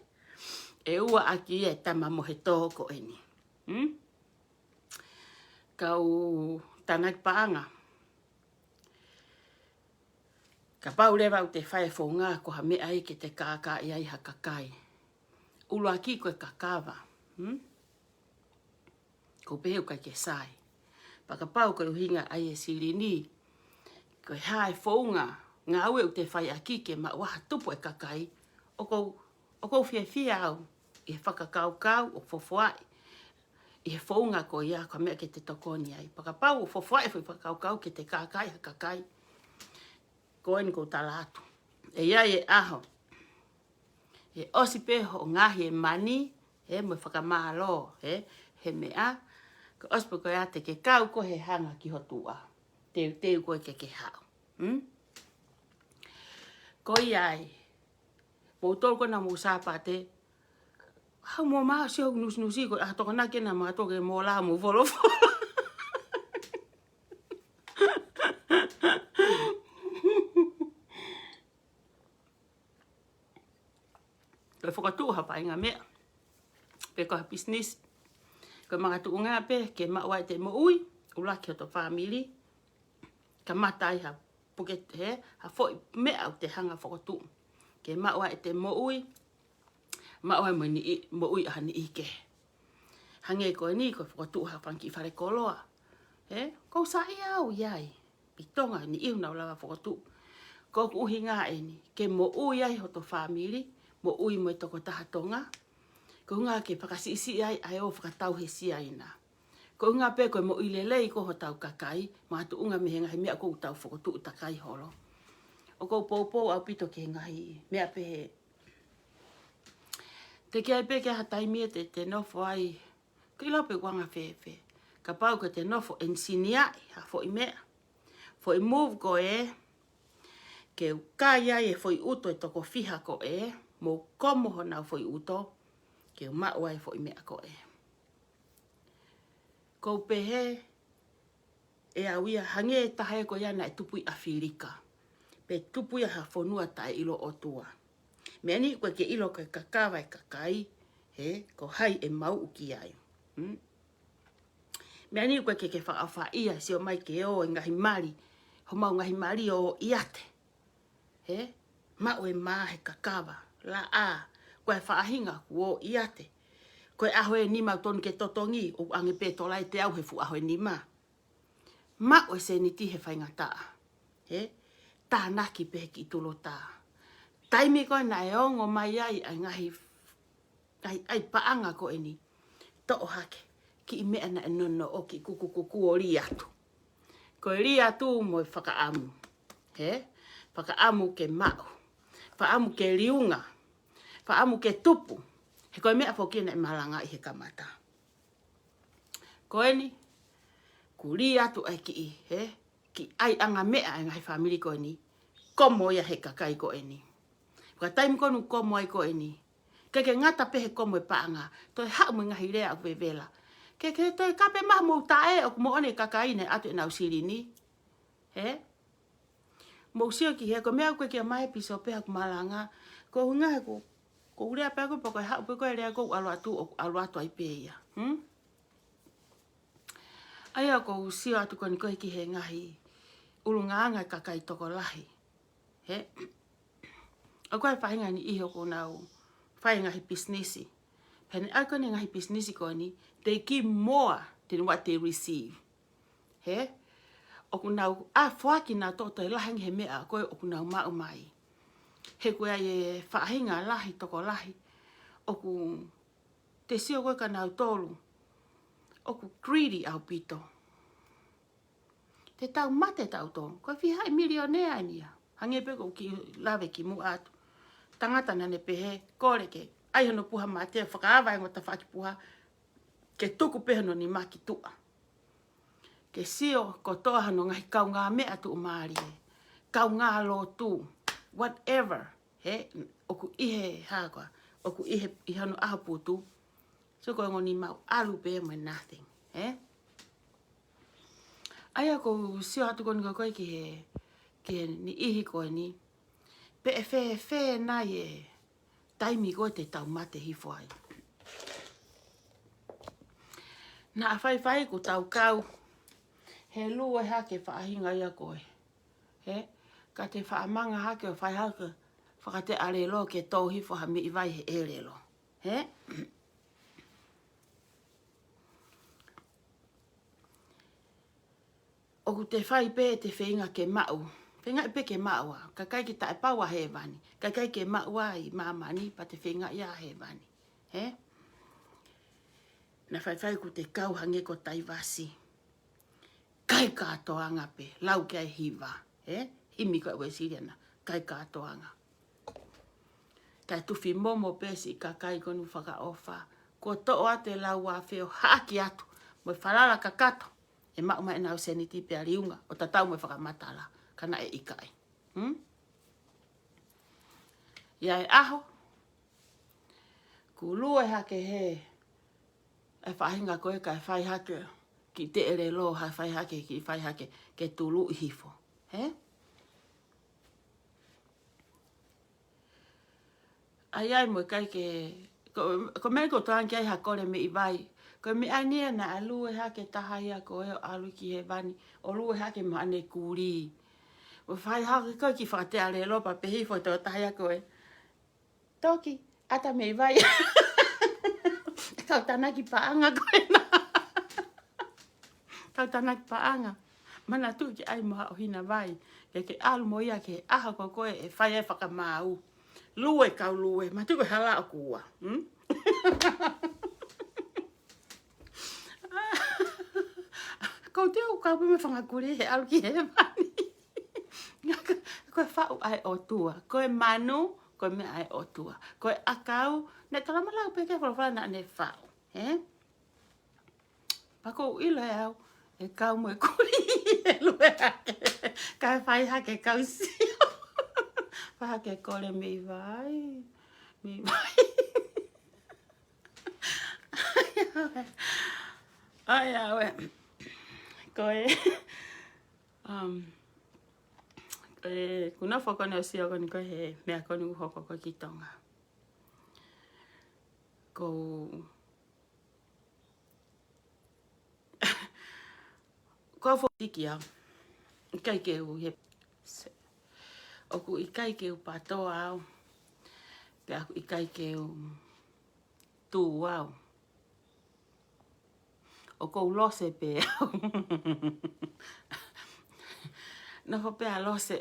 ʻE ua ʻaki e tama mo e tō ko eni. Hmm? Kau tānaki paʻanga. Kapau leva ʻoku te fai e founga ko ha meʻa ia ke te kākaaʻi ai ha kakai. ʻUluaki ko e kakava. Hmm? Ko pehē ʻoku ʻikai ke sai. Pea kapau ko e ʻuhinga ʻa e silini. Ko e hā e founga. Ngāue ʻoku te fai ʻaki ke maʻu ha tupu e kakai. ʻOku ou, ʻoku ou fiefia au. ʻI he fakakaukau ʻoku fofoaʻi. ʻI he founga ko ia, ko e meʻa ke te tokoni ai. Pea kapau ʻoku fofoaʻi e foʻi fakakaukau ke te kākaaʻi ha kakai. Ko eni kou tala atu. ʻE ʻi ai e ʻaho. ʻE ʻosi pē hoʻo ngaohi e mani, he mo e fakamālō, he, he meʻa. Ko e ʻosi pē ko ia te ke kau ko ē he hanga ki ho tuʻa. Teuteu ko ē ke ke haʻu. Hmm? Ko ia ai. Mou tolu ko ena mou Sāpate. Hau mo ma sio nusinusi ko e ʻaho Tokonaki ena ma toke mo la mo folofola. fokotuʻu ha faʻahinga meʻa, pe ko ha business. Ko e makatuʻunga pē ke maʻu ai ʻete moʻui, ʻuluaki hoto fāmili, kamata ai ha puke, hē, ha foʻi meʻa ʻoku te hanga fokotuʻu. Ke maʻu ai ʻete moʻui, maʻu ai mo e niʻi, moʻui ʻa ha niʻihi kehe. Hangē ko eni ko e fokotuʻu ha fanga kiʻi fale koloa. Hē, ʻoku ou saiʻia au ʻi ai. ʻI Tonga ni ʻoku nau lava fokotuʻu. Ko hoku ʻuhinga eni, ke moʻui ai hoto fāmili, moʻui mo e tokotaha Tonga. Ko e ʻuhinga ke fakasiʻisiʻi ai ʻa e ō fakatau he Siaina. Ko e ʻuhinga pē ko e moʻui lelei ko hotau kakai, makatuʻunga mei he ngaahi meʻa ʻoku tau fokotuʻu takai holo. ʻOku ou poupou ʻaupito ki he ngaahi meʻa pehē. Teʻeki ai pē ke ʻi ai ha taimi ʻe te, te nofo ai, ʻikai lau pē ʻoku anga fēfē. Kapau ko ʻete nofo ʻenisiniaʻi ha foʻi meʻa, foʻi move ko ē, ke u kai ai e foʻi ʻuto ʻe toko fiha ko ē, mo komo honau foʻi ʻuto, ke u maʻu ai e foʻi meʻa ko ē. ʻOku ou pehē ʻe au ia, hangē e taha ē ko ia naʻe tupu ʻi ʻAfilika, pe tupu ia ha fonua taʻeʻilo ʻOtua. Meʻa ni ʻoku ʻikai ke ʻilo ko e kakava e kakai, hē, ko hai ʻe maʻu ki ai. Hmm? Meʻa ni ʻoku ʻikai ke ke fakaʻofaʻia, sio mai ke ō e ngaahi mali, homau ngaahi mali ʻo ʻiate. Hē? Maʻu e mā he kakava, laʻā, ko e faʻahinga kuo ʻiate. Ko e ʻaho ʻe nima ʻoku tonu ke totongi, ʻoange pē tolai teau he fuʻu ʻaho ʻe nima. Maʻu e sēniti he faingataʻa. Hē? Tānaki pē he kiʻi tulotā. Taimi ko ē naʻe ongo mai ai ʻa e ngaahi ʻai, ʻai paʻanga ko eni. Toʻo hake kiʻi meʻa naʻe nonoʻo, kiʻi kukukuku ʻo lī atu. Ko e lī atu mo e fakaʻamu. Hē? Fakaʻamu ke maʻu. Fakaʻamu ke liunga. Fakaʻamu ke tupu. He ko e meʻa foki naʻe malangaʻi he kamata. Ko eni, kuo lī atu ʻa e kiʻi, hē? Kiʻi ʻaiʻanga meʻa ʻa e ngaahi fāmili ko eni. Komo ia he kakai ko eni. Ko e taimi ko ē ʻoku komo ai ko eni, ʻikai ke ngata pē he komo e paʻanga, toe haʻu mo e ngaahi lea ʻoku vevela. Ke, ke toe kape maha mou taʻe ʻoku moʻoni e kakai naʻe ʻatu ʻenau silini. Hē? Mou sio ki he, ko e meʻa ʻoku ʻikai ke ʻomai he pīsope haʻaku malanga. Ko e ʻuhinga he ko, ko e lea pē ko ē pe ko e haʻu pē ko ē lea ʻoku ou ʻalu atu, ʻoku ʻalu atu ai pē ia. Hmm? ʻA ia ʻoku ou sio atu ko eni ko ē ki he ngaahi ʻulungaanga e kakai tokolahi. Hē? ʻOku ʻi ai e faʻahinga niʻihi ʻoku nau fai e ngaahi pisinisi. Pea ne ʻai ko eni e ngaahi pisinisi ko eni, they give more than what they receive. Hē? ʻOku nau ʻā foaki nautolu ʻo toe lahi ange he meʻa ko ē ʻoku nau maʻu mai. He ko e ʻai e faʻahinga lahi tokolahi ʻoku te sio ko ē kia nautolu ʻoku greedy ʻaupito. Te tau mate tautolu. Ko e fiha e milionea eni ia. Hangē pē ko e kiʻi lave kimuʻa atu. Tangata naʻa ne pehē, kole ke ʻai hono puha mate, fakaava e ongo tafaʻaki puha, ke tuku pē hono nima ki tuʻa. Ke sio kotoa hono ngaahi kaungāmeʻa tuʻumālie, kaungālotu, whatever. Hē, ʻoku ʻi he hā koā, ʻoku ʻi he, ʻi hono ʻaho putu. So ko e ongo nima ʻalu pē mo e nothing, hē? ʻA ia ʻoku ou sio atu ko eni ko ē ki he, ki he niʻihi ko eni. Pe ʻe fēfē nai e taimi ko ē te tau mate hifo ai. Naʻa faifai kuo tau kau he lue hake faʻahinga ia ko ē. Hē? Ka te faʻamanga hake ʻo fai hake fakateʻalelo ke tō hifo ha meʻi vai he ʻelelo. Hē? ʻOku te fai pē ʻete feinga ke maʻu. Feingaʻi pē ke maʻu ā. Kae ʻikai ke taʻepau ʻa hēvani. Kae ʻikai ke maʻu ā ʻi māmani pea te feingaʻi ʻa hēvani. Hē? Naʻa faifai kuo te kau hangē ko Taivasi. Kai kātoanga pē. Lau ki ai e hiva. Hē? Himi ko ē ʻa e Uēsiliana. Kai kātoanga. Kae tufi momo pē siʻi kakai ko eni ʻoku fakaʻofa. Kuo toʻo atu e lau afe ʻo haʻaki atu mo e falala kakato, ʻe maʻu mai ʻenau sēniti pea liunga ʻo tatau mo e fakamatala, ka naʻe ʻikai. Hmm? ʻI ai e ʻaho kuo lue hake he, e faʻahinga ko ē kae fai hake kiʻi teʻelelo, ha fai hake, kiʻi fai hake, ke tuluʻi hifo. Hē? ʻAi ai mo e kai ke, ko, ko e meʻa ko e toange ai ha kole meʻi vai. Ko e meʻa ni ia naʻa lue hake taha ia ko ē ʻo ʻalu ki hēvani, ʻo lue hake mo haʻane kulī. ʻO fai hake ko ē ki fakatealelo pea pehē foʻi tokotaha ia ko ē, toki, ʻata meʻi vai. Kau tānaki paʻanga ko ena. Kau tānaki paʻanga. Manatuʻi ke ʻai mo haʻo hina vai. Ke ke ʻalu mo ia ki he ʻaho ko ē ʻe fai ai fakamaau. Lue kau lue. Manatuʻi ko e hala ʻoku ua. Hmm? Ko te u kau pē mo e fanga kulī he ʻalu ki hēvani. Ko e faʻu ʻa e ʻOtua. Ko e manu, ko e meʻa ʻa e ʻOtua. Ko e ʻakau, ne tala malau pē ke folofola naʻa ne faʻu. He? Pea ʻoku ou ʻilo ʻe au, ʻe kau mo e kulī, ʻe lue hake. Kae fai hake kau sio. Fai hake kole meʻi vai. Meʻi vai. ʻAi ʻaue. Ko e, um, ko e, ʻoku ou nofo ko eni ʻo sio ko eni ko e he meʻa ko eni ʻoku hoko ko ē ki Tonga. Ko Ko au foki au. ʻIkai ke u he, se, ʻoku ʻikai ke u pātoa au. Pea ʻoku ʻikai ke u tū au. ʻOku ou lose pē au. Nofo pē ʻa lose.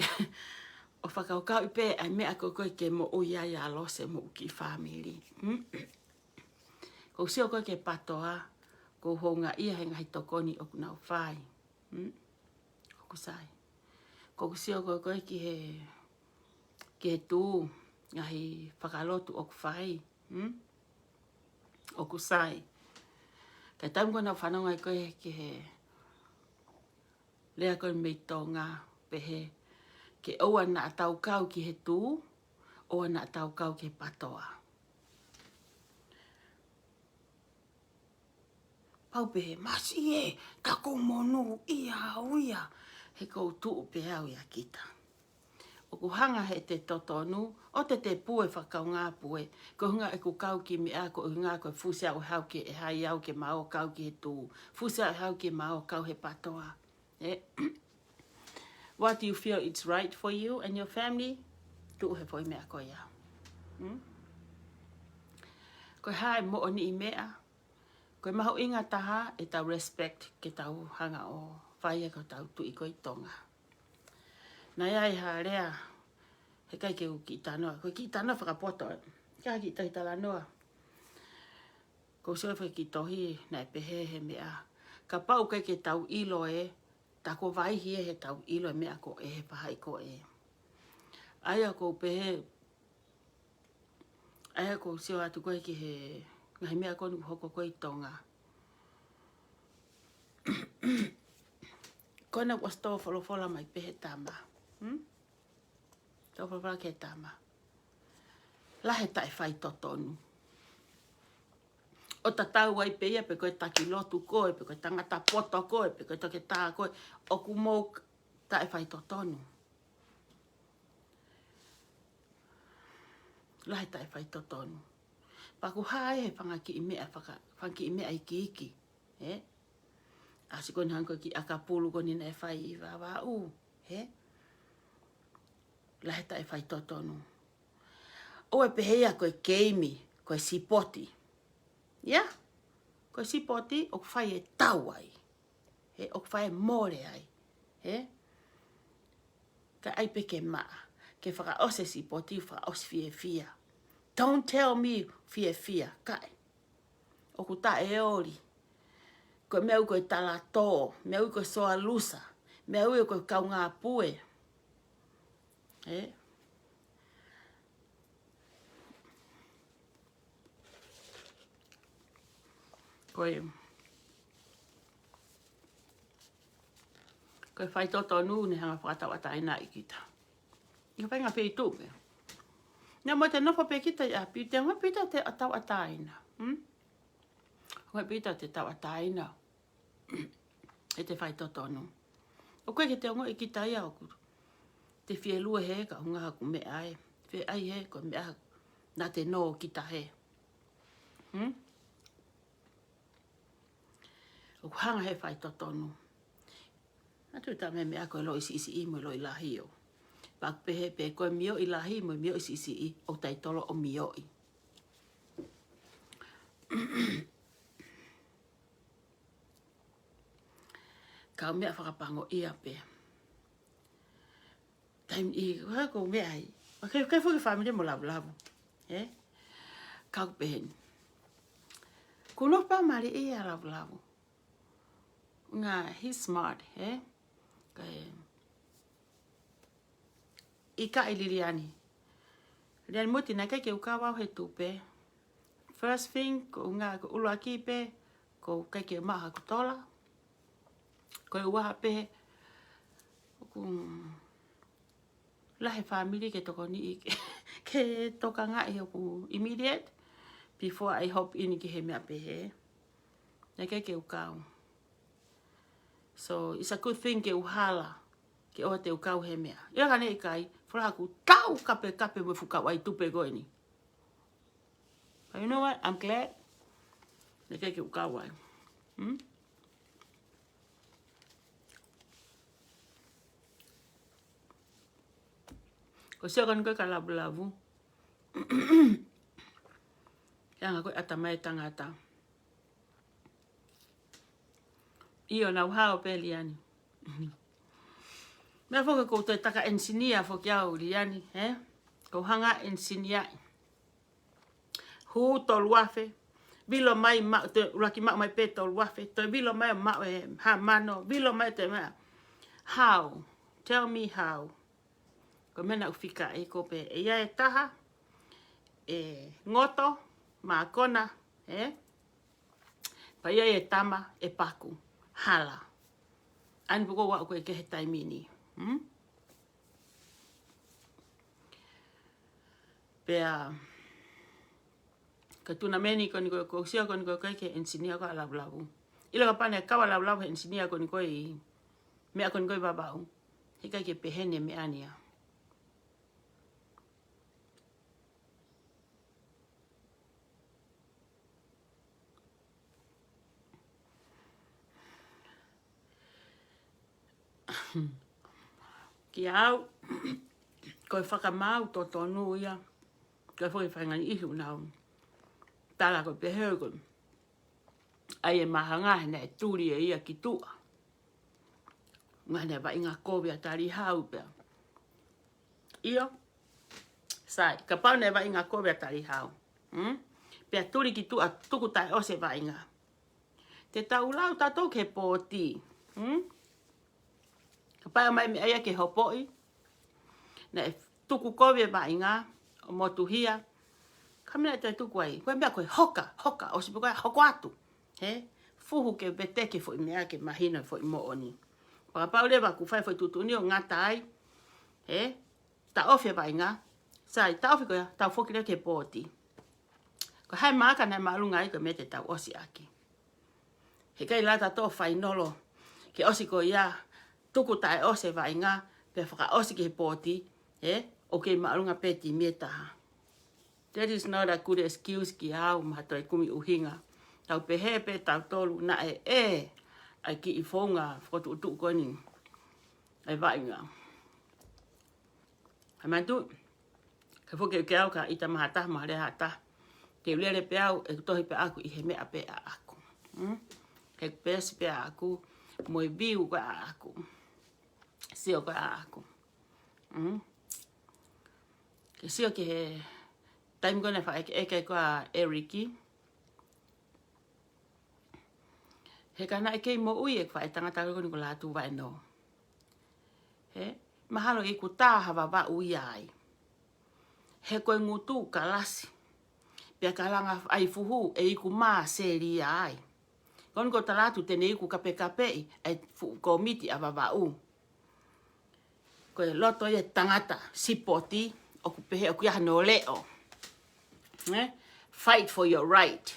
ʻO fakakaukauʻi pē ʻa e meʻa ko ē ke moʻui ai ʻa lose mo e kiʻi fāmili. Hmm? ʻOku ou sio ko ē ki he pātoa, ʻoku ou houngaʻia he ngaahi tokoni ʻoku nau fai. Hmm? ʻOku sai. ʻOku ou sio ko ē ki he, ki he tū, ngaahi fakalotu ʻoku fai. Hmm? ʻOku sai. Ka taimi ko ē naʻa ku fanongo ai ko ē ki he lea ko ē mei Tonga, pehē ke ʻoua naʻa tau kau ki he tū, ʻoua naʻa tau kau ki he pātoa. Pau pehē, masiʻi ē, ka ʻoku ou monūʻia au ia, he ʻoku ou tuʻu pē au ia kita. ʻOku hanga he te totonu, ʻo te te pue fakakaungāpue, ko e ʻuhinga ʻeku kau ki he meʻa, ko e ʻuhinga ko e fusi au ʻe haʻu ke ʻe hai au ke ma ō kau ki he tū, fusi au ʻe haʻu ke ma ō kau he pātoa. Eh? What do you feel it's right for you and your family? Tuʻu he foʻi meʻa ko ia. Hmm? Ko e hā e moʻoniʻi meʻa, ko e mahuʻinga taha ʻetau respect ke tau hanga ʻo fai ʻaki hotau tuʻi ko ē ʻi Tonga. Naʻe ʻi ai ha lea, heʻikai ke u kiʻi talanoa, ko e kiʻi talanoa fakapoto, ʻikai ha kiʻi tohi talanoa. ʻOku ou sio he kiʻi tohi, naʻe pehē he meʻa. Kapau ʻoku ʻikai ke tau ʻilo ē, tā ko e vaʻinga ē heʻetau ʻilo e meʻa ko ē he faʻahi ko ē. ʻA ia ʻoku ou pehē, ʻa ia ʻoku ou sio atu ko ē ki he ngaahi meʻa ko eni ʻoku hoko ko ē ʻi Tonga. Ko ena kuo ʻosi tō folofola mai pē he tama. Hmm? Tō folofola ki he tama. Lahi e taʻefaitotonu. ʻO tatau ai pē ia pe ko e taki lotu koe, pe ko e tangata poto koe, pe ko e toketā koe, ʻoku mou k-, taʻefaitotonu. Lahi e taʻefaitotonu. Pea ʻoku hā he fanga kiʻi meʻa faka-, fanga kiʻi meʻa ikiiki. He? ʻAsi ko eni hangē ko e kiʻi ʻakapulu ko eni naʻe fai ʻi Vavaʻu. He? Lahi e taʻefaitotonu. ʻOua ʻe pehē ia ko e keimi, ko e sipoti. Ia? Ko e sipoti, ʻoku fai e tau ai. He, ʻoku fai e mole ai. He? Ka ʻai pē ke maʻa. Ke fakaʻosi e sipoti, fakaʻosi fiefia. Don't tell me fiefia. Kae. ʻOku taʻeoli. Ko e meʻa ʻoku ko e talatō, meʻa ʻoku ko e soalusa, meʻa ʻoku ko e kaungāpue. Ē? Ko e, ko e faitotonu ne hanga fakatauʻatāinaʻi kita. ʻI he faʻahinga feituʻu pē. Naʻa mo te nofo pē kita ʻi ʻapi, te ongoʻi pē kita te tauʻatāina. Hmm? Ongoʻi pē kita te tauʻatāina. ʻE te faitotonu. ʻOku ʻikai ke te ongoʻi kita ia ʻoku te fie lue he ka hunga haku meʻa ē. Fie ʻai he ko e meʻa Naʻa te nō kita hē. Hmm? ʻOku hanga he faitotonu. Naʻa tui ta me meʻa ko e loʻi siʻisiʻi mo e loʻi lahi ʻo. Pea ʻoku pehē pē ko e mioʻi lahi mo e mioʻi siʻisiʻi ʻoku taitolo ʻo mioʻi. Kau meʻa fakapango ia pē. Taimi ʻi, ha ko meʻa ai. ʻOku ʻikai, ʻikai foki family mo Lavulavu. Ē? Kau peheni. Kuno pa mali ia Lavulavu. Nga, he's smart, ē? Ka e. ʻIkai Liliani. Liliani Muti naʻe ʻikai ke u kau au he tupe. First thing, ko nga, ko ʻuluaki pē, ko ʻikai ke maʻu haku tola. Ko e ua pē, ʻoku lahi e family ke tokoniʻi ke, ke tokangaʻi ʻoku immediate before I hop in ki he meʻa pehē. Naʻe ʻikai ke u kau. So, it's a good thing ke u hala, ke ʻoua te u kau he meʻa. ʻIa ka ne ʻikai, folaha ku tau kapekape mo e fuʻu kau ai tupe ko eni. But you know what? I'm glad. Naʻe ʻikai ke u kau ai. Hmm? Ko e sio ko eni ko e ka Lavulavu. Ke anga ko e ʻatamai tangata. ʻIo, nau hao pē Liliani. Meʻa foki ko e toe taka engineer foki au Liliani, ē? Ko e hanga engineer. Hū tolu afe. Vilo mai ma, toe ʻuluaki maʻu mai pē tolu afe. Toe vilo mai maʻu e hā mano. Vilo mai te meʻa. How? Tell me how. Ko e meʻa naʻa ku fika ʻi ko pē. ʻE ʻi ai e taha. ʻE ngoto. Mākona. Ē? Pea ʻi ai e tama, ʻe paku, hala. ʻAni pē ko ʻeku ʻalu ko ē ki he taimi ni. Hmm? Pea, ka tuna meni ko eni ko, ko sio ko eni ko e ke engineer ko ē ʻa Lavulavu. ʻIlo kapau naʻe kau ʻa Lavulavu he engineer ko eni ko e, meʻa ko eni ko e Vavaʻu. He ʻikai ke pehē ni e meʻa ni ia. Kiate au, ko e fakamaau totonu ia, ko e foʻi fainga ni ihu nau. Tala ko e pehē ko e. ʻAi e mahanga he naʻe tuli ʻe ia ki tuʻa. Nga naʻe vaʻinga kovi ʻa Talihau pea. ʻIo. Sai, kapau naʻe vaʻinga kovi ʻa Talihau. Hmm? Pea tuli ki tuʻa tuku taʻe ʻosi e vaʻinga. Te tau lau tautolu ki he pōti. Hmm? Kapau mai meʻa ia ke hopoʻi. Naʻe tuku kovi e vaʻinga, ʻo motuhia. Ka meʻa naʻe toe tuku ai. Ko e meʻa ko e hoka, hoka, ʻosi pē ko e hoko atu. He? Fuhu ke veteki foʻi meʻa ke mahino foʻi moʻoni. Pea kapau leva ʻoku fai foʻi tuʻutuʻuni ʻo ngata ai. He? Taʻofi e vaʻinga. Sai, taʻofi ko ia, tau foki leva ki he pōti. Ko hai maka naʻe māʻolunga ai ko e meʻa te tau ʻosi ʻaki. He ʻikai lava tautolu fainolo. Ke ʻosi ko ia, tuku taʻe ʻosi e vaʻinga, pea fakaʻosi ki he pōti, ē, ʻoku kei māʻolunga pē timi ʻe taha. That is not a good excuse kiate au mo ha toe kumi ʻuhinga. Tau pehē pē tautolu naʻe ʻe, ʻai kiʻi founga, fokotuʻutuʻu ko eni. ʻAi vaʻinga. Hai manatu, ka foki ke au ka ʻita mahata, mahale hata. Ke lele pē au, ʻe tohi pē ʻaku ʻi he meʻa pē ʻaʻaku. Hmm? He peesi pē ʻaʻaku, mo e view ko ē ʻaʻaku. Sio ko ē ʻaʻaku. Hmm? Ke sio ki he taimi ko ē naʻe faʻa ʻeke, ʻeke ko ē ʻa Eriki. He ka naʻe kei moʻui e faʻē tangata ko eni ko Lātū Vaenō. He, mahalo ʻe iku tā ha Vavaʻu ia ai. He ko e ngutu kalasi. Pea ka langa ʻai fuhu ʻe iku mā seli ia ai. Ko eni ko Talatu te ne iku kapekapeʻi ʻa e fuʻu kōmiti ʻa Vavaʻu. Ko e loto ia e tangata sipoti, ʻoku pehē ʻoku ʻi ai hano leʻo. Eh? Fight for your right.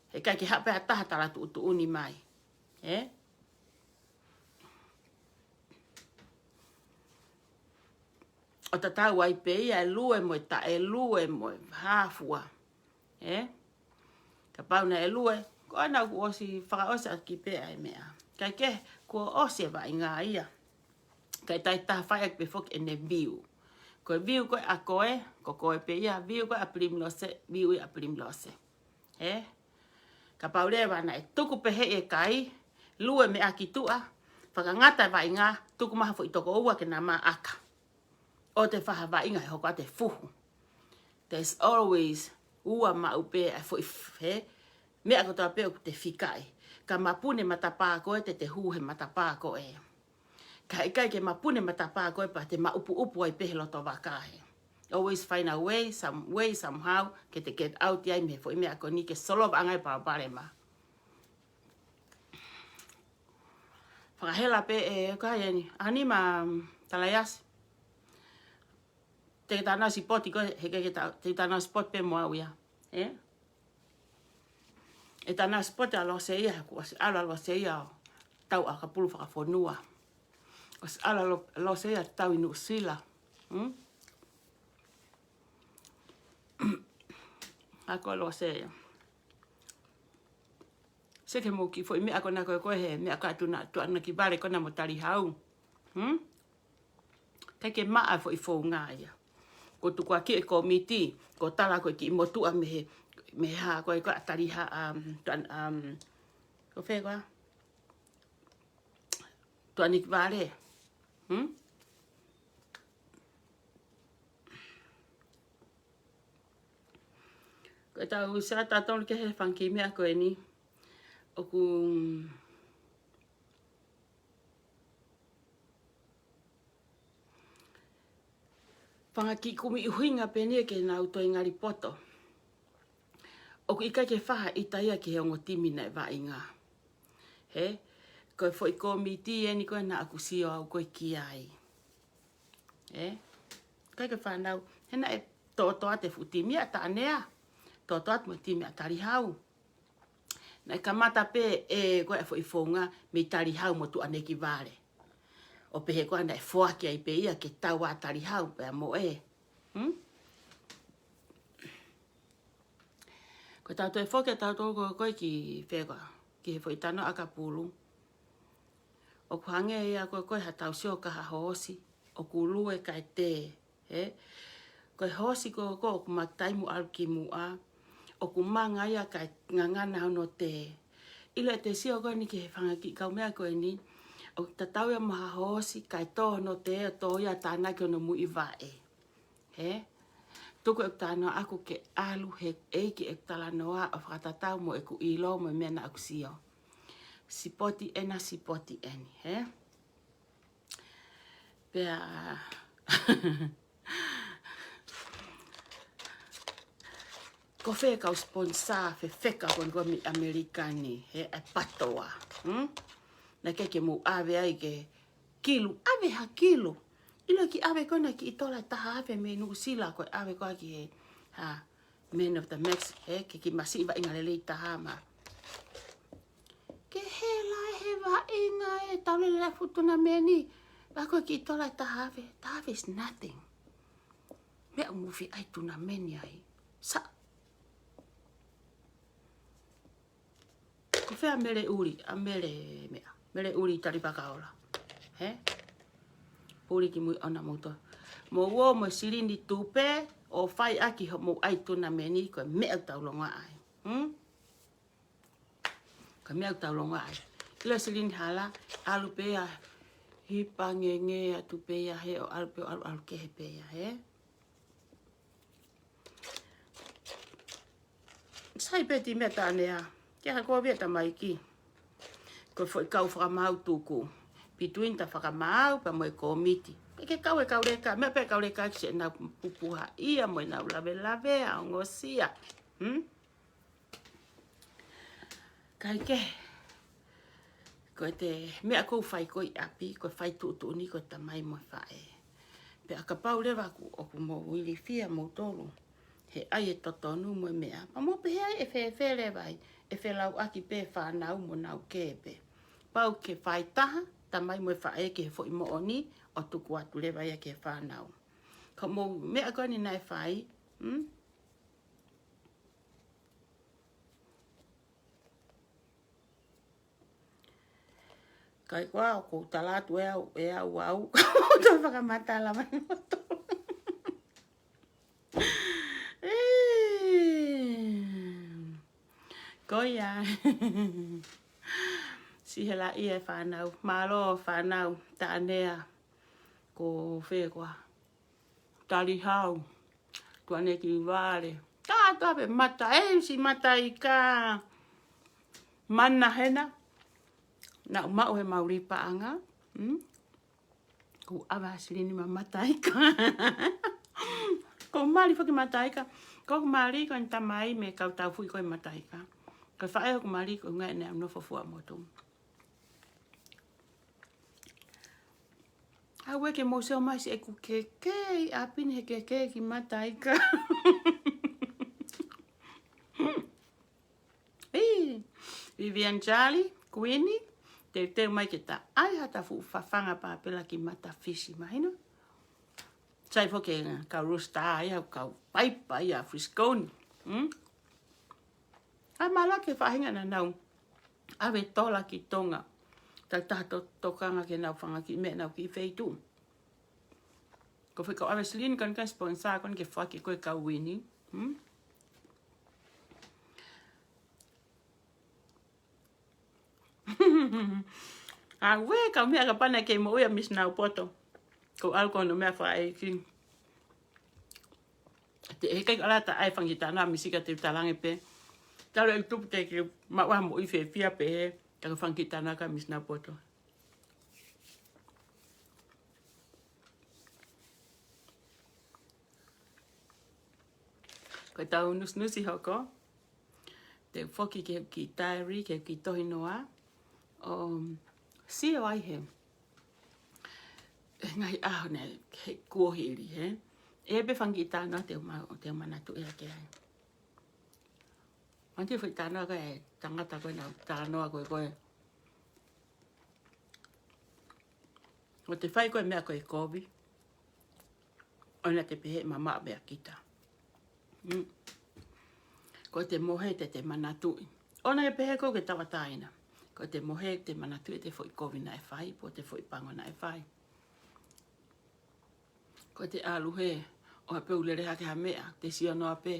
He ʻikai ke haʻu pē ha taha tala tuʻutuʻuni mai. Eh? ʻo tatau ai pē ia e lue mo e taʻelue mo e hā fua. Ē? Kapau naʻe lue, ko ena kuo ʻosi fakaʻosi ʻaki pē ʻa e meʻa. Kae kehe, kuo ʻosi e vaʻinga ia. Kae taʻe taha fai ʻaki pē foki ʻene view. Ko e view ko ē ʻa koe, ko koe pē ia, view ko ē ʻa Primrose, view ia ʻa Primrose. Ē? Kapau leva naʻe tuku pē he ʻe kai, lue meʻa ki tuʻa, fakangata e vaʻinga, tuku mai ha foʻi toko ua ke na maʻaka. ʻO te fai ha vaʻinga he hoko atu e fuhu. There's always ua maʻu pē ʻa e foʻi f-, he, meʻa kotoa pē ʻoku te fikaʻi. Ka mapune matapā ko ē te te hū he matapā ko ē. Ka ʻikai ke mapune matapā ko ē pea te maʻupuʻupu ai pē he loto vaka he. Always find a way, some way, somehow, ke te get out ai mei he foʻi meʻa ko eni ke solova ange e palopalema. Fakahela pē ē, ʻikai eni. ʻAni ma, um, Talaiasi. Te ke tana sipoti ko ē, he ke ke ta-, te ke tana sipoti pē mo au ia. Ē? ʻE tana sipoti ʻa Lose ia, he kuo ʻosi ʻalu ʻa Lose ia ʻo tau ʻakapulu fakafonua. ʻOsi ʻalu ʻa Lo-, Lose ia tau ʻi Nuʻusila. Hmm? ʻA ko Lose ia. Sio ki he mo ki foʻi meʻa ko ena ko ē ko ē he meʻa ka tuna, tuʻanakivale ko ena mo Talihau. Hmm? ʻIkai ke maʻa foʻi founga ia. Ko tukuakiʻi e kōmiti, ko tala ko e kiʻi motuʻa mei he, mei he hā ko ē ko ē ʻa Taliha, um, tuʻan-, um, ko fē koā? Tuʻanakivale. Hmm? Ko ʻetau sio atu tonu ki he fanga kiʻi meʻa ko eni. ʻOku fanga kiʻi kumi ʻuhinga pē eni ke nau toe ngali poto. ʻOku ʻikai ke faʻa ʻita ia ki he ongo timi naʻe vaʻinga. He, ko e foʻi kōmiti eni ko ē naʻa ku sio au ko ē ki ai. Ē? ʻIkai ke fānau, he naʻe tōtō atu e fuʻu timi ʻa Tanea. Tōtō atu mo e timi ʻa Talihau. Naʻe kamata pē ē ko ē foʻi founga mei Talihau mo Tuʻanekivale. ʻO pehē ko ē naʻe foaki ai pē ia ke tau ʻa Talihau pea mo ē. Hmm? Ko ʻetau toe foki ʻetau toe ko ē ko ē ki fē koā, ki he foʻi tano ʻakapulu. ʻOku hangē ia ko ē ko ē haʻatau sio ki ha hoosi, ʻoku lue kae tē, ē? Ko e hoosi ko ē ko ē ʻoku mataʻi mo ʻalu ki muʻa, ʻoku manga ia kae ngangana hono tē. ʻIlo ʻete sio ko eni ki he fanga kiʻi kaumeʻa ko eni, ʻoku tatau ia mo ha hoosi, kae tō hono tē, ʻo tō ia tānaki hono muivaʻe. He? Tuku ʻeku talanoa ʻaku ke ʻalu he ʻeiki ʻeku talanoa ʻo fakatatau mo ʻeku ʻilo mo e meʻa naʻa ku sio. Sipoti ena, sipoti eni, he? Pea ko fē kau sponsor fefeka ko eni ko ē mei ʻAmelika ni, he ʻa e patoa. Hmm? Naʻe ʻikai ke mou ʻave ai ke kilu, ʻave ha kilu. ʻIlo e kiʻi ʻave ko ena kiʻi tola ʻe taha afe mei Nuʻusila ko e ʻave ko ē ki he, ha, Man of the Match, he, ke kiʻi masiʻi vaʻinga lelei taha ma. Ke hela he vaʻinga ē, tau lele ʻa e fuʻu tunameni. Pea ko e kiʻi tola ʻe taha afe, taha afe is nothing. Meʻa ʻoku mou fie ʻai tunameni ai. Sa Ko fē ʻa Mele ʻUli, ʻa Mele meʻa, Mele ʻUli Talipakaola. He? Puli ki mui ʻona mou toe. Mou ō mo e silini tupe, ʻo fai ʻaki hoʻomou ʻai tunameni, ko e meʻa ʻoku tau longoaʻa ai. Hmm? Ko e meʻa ʻoku tau longoaʻa ai. ʻIlo e silini hala, ʻalu pē ia, hipa ngenge atu pē ia he, ʻo ʻalu pē, ʻo ʻalu, ʻalu kehe pē ia, he? Sai pē ti meʻa Tanea, ke ha ko via tamaiki. Ko e foʻi kau fakamaau tuku. Between ta fakamaau pea mo e kōmiti. Ke ke kau e kau leka, meʻa pē kau leka ki siʻenau pupuha ia mo ʻenau lavelave ʻa ongosia. Hmm? Kae kehe, ko ʻete meʻa ʻoku ou fai ko ē ʻi ʻapi, ko e fai tuʻutuʻuni ko e tamai mo e faʻē. Pea kapau leva ʻoku, ʻoku mou ilifia moutolu he ʻai e totonu mo e meʻa, pea mou pehē ai ʻe fēfē leva ai, ʻe felauʻaki pē fānau mo nau kē pē. Pau ke fai taha, tamai mo e faʻē ki he foʻi moʻoni, ʻo tuku atu leva ia ki he fānau. Ko hoʻomou meʻa ko eni naʻe fai. Hmm? Kae ʻoua, ʻoku ou tala atu ʻe au, ʻe au, au. Ko e fakamatala mai moto. Ē. Ko ia. Sihela ia e fānau. Mālō fānau. Tānea. Ko fē koā? Talihau. Tuʻanekivale. Kātoa pē mata. ʻEi, siʻi mataika. Mana hena. Naʻa ku maʻu he mauli paʻanga. Hmm? Ko ʻAvasilini mo e mataika. Ko mali foki mataika. Ko mali ko eni tamai mo e kau taufuʻi ko e mataika. Ko e faʻē ʻo ko mali ko e ngaahi ne nofo fua motu. Aue ke mou sio mai siʻeku keke ʻi ʻapi ni he keke ki mataika. ʻI, Vivian Charlie, Kuini, teuteu mai ke ta ʻai ha ta fuʻu fafanga pāpela ki mata Fisi, mahino. Sai foki e kau rooster ia, kau paipa ia Frisco ni. Hmm? ʻA e mālō ki he faʻahinga naʻa nau ʻave tola ki Tonga. Tau taha to-, tokanga ke nau fanga kiʻi meʻa nau kiʻi feituʻu. Ko fē kau ʻAvasilini ko eni ka sponsor ko eni ke faki ko e kau Kuini. Hmm? Aue, kau meʻa ka pana ke moʻui ʻa Miss Naupoto. Ko ʻalu ko hono meʻa fakaʻeiki. Te ʻikai ke ala ta ʻai fanga kiʻi talanoa Misi ka te u talaange pē. Talu e tupu te ke maʻu ha moʻui fiefia pē he, ka ko e fanga kiʻi talanoa ka Miss Naupoto. Ko ʻetau nusinusi hoko. Te u foki ki he kiʻi diary, ki he kiʻi tohi noa. ʻO sio ai he, he ngaahi ʻaho naʻe, he kuohili, he. ʻE pē fanga kiʻi talanoa te u ma-, te u manatuʻi hake ai. Manatuʻi foʻi talanoa ko e tangata ko ē naʻa ku talanoa ko ē ko ē. ʻO te fai ko e meʻa ko e kovi. ʻOua naʻa te pehē mamaʻo meʻa kita. Mm. Ko ʻete mohe te te manatuʻi. ʻOua naʻa ke pehē ko ke tauʻatāina. Ko ʻete mohe te manatuʻi ʻete foʻi kovi naʻe fai, pe ko ʻete foʻi pango naʻe fai. Ko ʻete ʻalu he, ʻoua pē ʻo lele hake ha meʻa, te sio noa pē,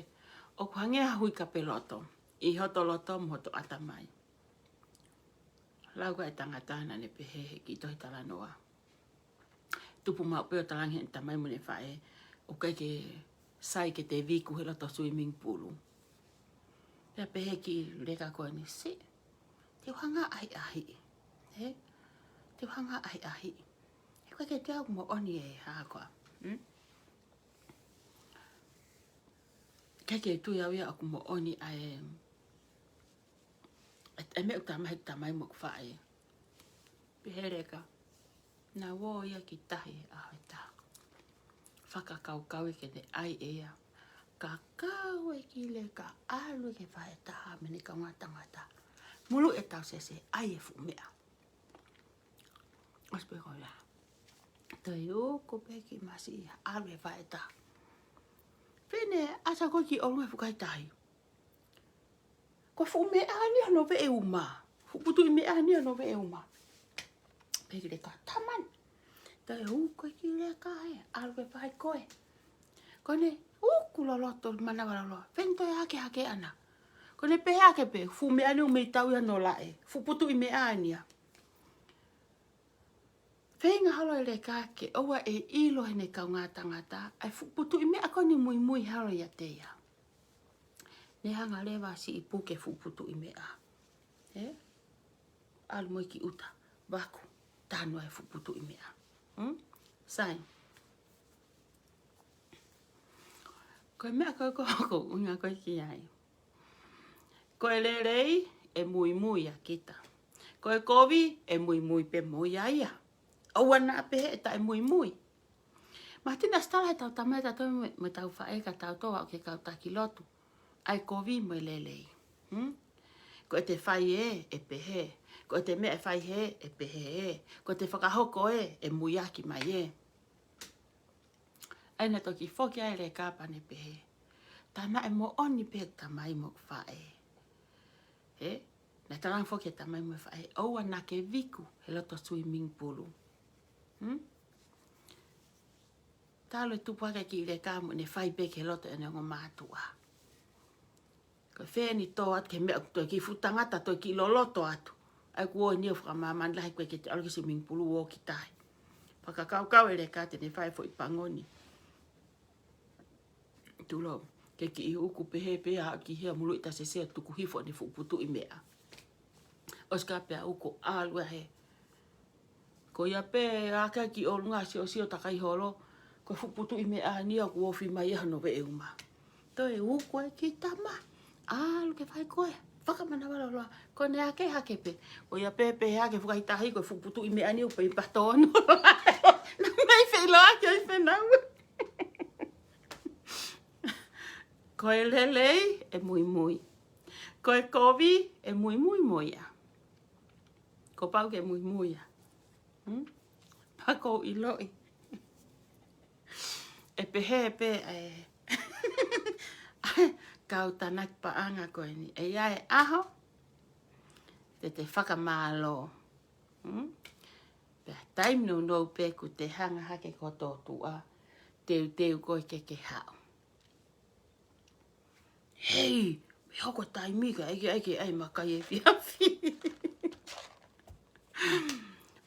ʻoku hangē ha hui kapeloto, ʻi hoto loto mo hoto ʻatamai. Lau ko ē e tangata naʻa ne pehē he kiʻi tohi talanoa. Tupu maʻu pē ʻo talaange heʻene tamai mo ʻene faʻē, ʻoku ʻikai ke sai ke te viku he loto swimming pool. Pea pehē e kiʻi leka ko eni, siʻi, te u hanga ʻahiʻahiʻi. He? Te u hanga ʻahiʻahiʻi. He ʻoku ʻikai ke tui au ʻoku moʻoni e hā koā. Hmm? ʻIkai ke tui au ia ʻoku moʻoni ʻa e, ʻa e meʻa ʻoku talamai heʻeku tamai mo ʻeku faʻē. Pehē e leka. Naʻa ku ō ia ki tahi he ʻaho ʻe taha. Fakakaukau ia ke ne ʻai ʻe ia. Ka kau e kiʻi leka ʻalu ki he faʻē ʻe taha mei heʻene kaungā tangata. Mulu e tausese ʻai e fuʻu meʻa. ʻOsi pē ko ia. Toe uku pē kiʻi masiʻi ʻalu e faʻē ʻe taha. Fine, ʻasa ko ē ki ʻolunga e fuʻu kai tahi. Ko e fuʻu meʻa ni hono veʻe uma. Fuʻu putuʻi meʻa ni hono veʻe uma. Pehē e kiʻi leka, tamani. Toe uku e kiʻi leka ē, ʻalu e faʻē ko ē. Ko ʻene uku loloto, manava loloto. Fine, toe hake hake ʻana. Ko ʻene pehē hake pē, fuʻu meʻa ni ʻoku mei tau ia hono laʻe. Fuʻu putuʻi meʻa ni ia. Feinga holo e leka ke ʻoua ʻe ʻilo heʻene kaungā tangata, ʻa e fuʻu putuʻi meʻa ko eni muimui holo ʻiate ia. Ne hanga leva siʻi puke fuʻu putuʻi meʻa. Ē? ʻAlu mo ia ki ʻuta, vaku, tanu ai fuʻu putuʻi meʻa. Hmm? Sai. Ko e meʻa ko ē ʻoku ou ʻuhinga ko ē ki ai. Ko e lelei, ʻe muimui ʻa kita. Ko e kovi, ʻe muimui pē mo ia ia. ʻOua naʻa pehē ʻe taʻemuimui. Mātina sitala he tau tamai tautolu mo, mo tau faʻē ka tau toa ʻo ke kau taki lotu. ʻA e kovi mo e lelei. Hmm? Ko ʻete fai ē, ʻe pehē. Ko ʻete meʻa ʻe fai hē, ʻe pehē ē. Ko ʻete fakahoko ē, ʻe muiaki mai ē. ʻE naʻe toki foki ai e leka pea ne pehē, tā naʻe moʻoni pē ʻeku tamai mo ʻeku faʻē. Ē? Naʻe talaange foki e tamai mo e faʻē, ʻoua naʻa ke viku he loto swimming pool. Hmm? Talu e tupu hake e kiʻi leka mo ʻene fai pē ki he loto ʻene ongo mātuʻa. Ko e fēniti atu ki he meʻa ʻoku toe kiʻi fuʻu tangata toe kiʻi loloto atu. ʻA ia kuo ʻi ai ʻene fakamāmani lahi ko ē ke te ʻalu ki he swimming pool ʻo ō ki tahi. Fakakaukau e leka te ne fai e foʻi pango ni. Tulou, ke kiʻi uku pehē pē ʻa ki hea mulu ʻi ta sese ʻo tuku hifo ʻene fuʻu putuʻi meʻa. ʻOsi ka pea uku ʻalu ʻa hē. Ko ia pē ʻa ke kiʻi ʻolunga siosio takai holo, ko e fuʻu putuʻi meʻa ni ʻoku ofi mai ia hono veʻe uma. Toe uku ai ki tama. ʻAlu ke fai ko e fakamanava loloa. Ko ʻene ake hake pē. Ko ia pē pē ake fuka ʻi tahi ko e fuʻu putuʻi meʻa ni ʻoku pei patonu. Naʻe mei feiloaki ai fenau. Ko e lelei ʻe muimui. Ko e kovi ʻe muimui mo ia. Kuo pau ke muimui ia. Hmm? Pea ʻoku ou ʻiloʻi ʻe pehē pē ʻa e kau tānaki paʻanga ko eni. ʻE ʻi ai e ʻaho te te fakamālō. Hmm? Pea taimi nounou pē kuo te hanga hake ki ho tōtuʻa, teuteu koe ke ke haʻu. Hei, mei hoko taimi ka ʻai ke ʻai ke ʻai makai e fiafi.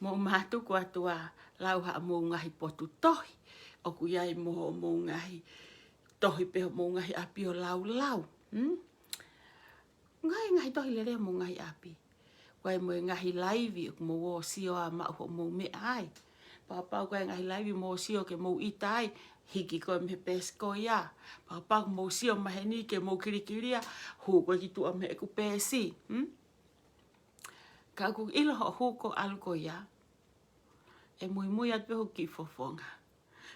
Mou mātuku atu ā, lau haʻamou ngaahi potu tohi. ʻOku ʻi ai mo hoʻomou ngaahi tohi pē hoʻomou ngaahi ʻapi ʻo laulau. Hmm? Ngaahi, ngaahi tohi lelei hoʻomou ngaahi ʻapi. Ko e mo e ngaahi laivi ʻoku mou ō ʻo sio ā maʻu hoʻomou meʻa ai. Pea kapau ko e ngaahi laivi mou ō ʻo sio ke mou ʻita ai, hiki koe mei he peesi ko ia. Pea kapau ʻoku mou sio maheni ke mou kilikilia, hū koe ki tuʻa mei heʻeku peesi. Hmm? Ka ʻoku ʻilo hoʻo hū ko ʻalu ko ia, ʻe muimui atu pē hoku kiʻi fofonga.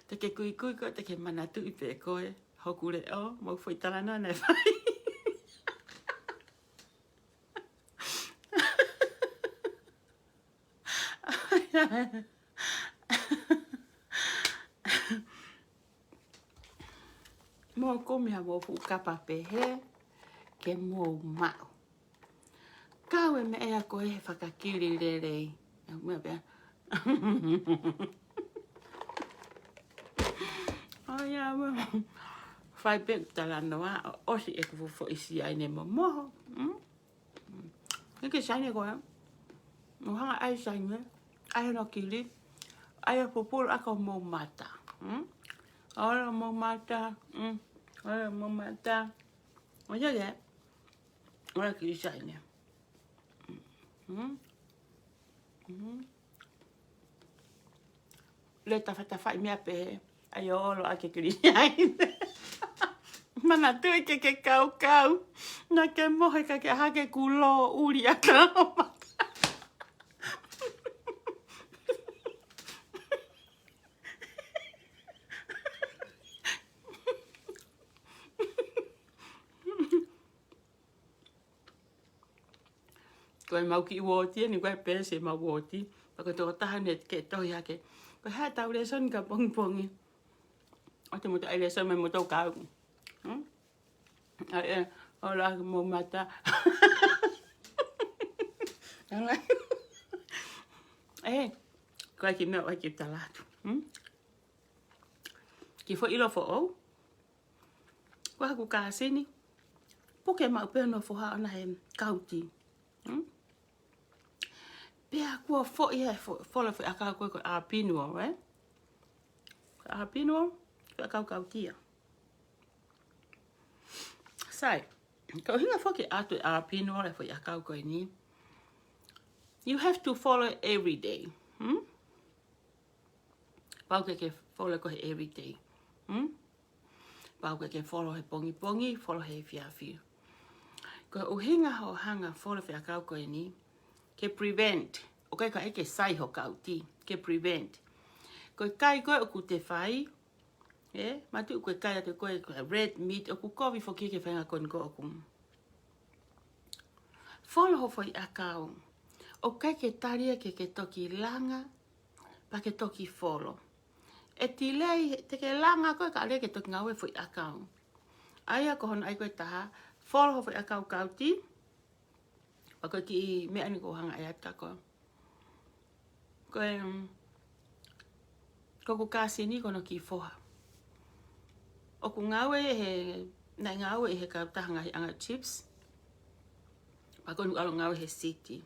Te ke kuikui koe, te ke manatuʻi pē koe hoku leʻo mo e foʻi talanoa naʻe fai. Mou kumi haʻamou fuʻu kapa pehē ke mou maʻu. Kau e meʻa ia ko e fakakili lelei. ʻA, meʻa pē. ʻO ia, mou fai pē talanoa, ʻosi ʻeku fuʻu foʻi siaine momoho. Mm? Ke ke siaine ko ē. Mou hanga ʻai siaine. ʻAi hono kili. ʻAi e pupulu ʻaki homou mata. Mm? ʻOlo homou mata. Mm? ʻOlo homou mata. ʻO ia ke. ʻOlo kili siaine. Mm? Mm? Le tafatafaʻi meʻa pehē, ʻai ʻo ʻolo ʻaki e kili siaine. Manatuʻi ke ke kaukau. Naʻa ke mohe ka ke hake kuo lō ʻuli ʻa ka. Ko e mau kiʻi uooti eni, ko e peesi ʻemau uooti. Pea ko e tokotaha ne ke tohi hake, ko e hā ʻetau lēsoni ka pongipongi? ʻOua te mou toe ʻai lēsoni mai mou toe kau. Hmm? ʻAi ē, ʻola homou mata. Ē, ko e kiʻi meʻa ʻoku ou kiʻi tala atu. Hmm? Kiʻi foʻi ʻilo foʻou. Ko haku kāsini, puke maʻu pē hono foha ʻona he kauti. Hmm? Pea kuo foʻi he fo-, folo foʻi ʻakau ko e, ko e Alpineal, ē? Ko e Alpineal, ko e ʻakau kauti ia. Sai, ko e ʻuhinga foki ʻoku ʻatu e Alpineal e foʻi ʻakau ko eni. You have to follow every day. Hmm? Pau ke ke folo ko e every day. Hmm? Pau ke ke folo he pongipongi, folo he efiafi. Ko e ʻuhinga hoʻo hanga folo foʻi ʻakau ko eni, ke prevent. ʻOku ʻikai ko e ke sai ho kauti, ke prevent. Ko e kai ko ē ʻoku te fai, ē, mātuʻa ko e kai atu ko e, ko e red meat, ʻoku kovi foki ki he faʻahinga ko eni ko ʻoku. Folo ho foʻi ʻakau. ʻOku ʻikai ke tali ia ke ke toki langa, pea ke toki folo. ʻE tilei, te ke langa koe kae ʻoua ke toki ngāue e foʻi ʻakau. ʻA ia ko hono ʻai ko ē ʻe taha, follow ho foʻi ʻakau kauti, pea ko e kiʻi meʻa ni ʻoku ou hanga ʻe atu kia koe. Ko e, um, ko ʻeku kāsini ko hono kiʻi foha. ʻOku ngāue he, naʻe ngāue he kautaha ngaahi ʻanga chips. Pea ko ʻene ʻalu ʻo ngāue he siti.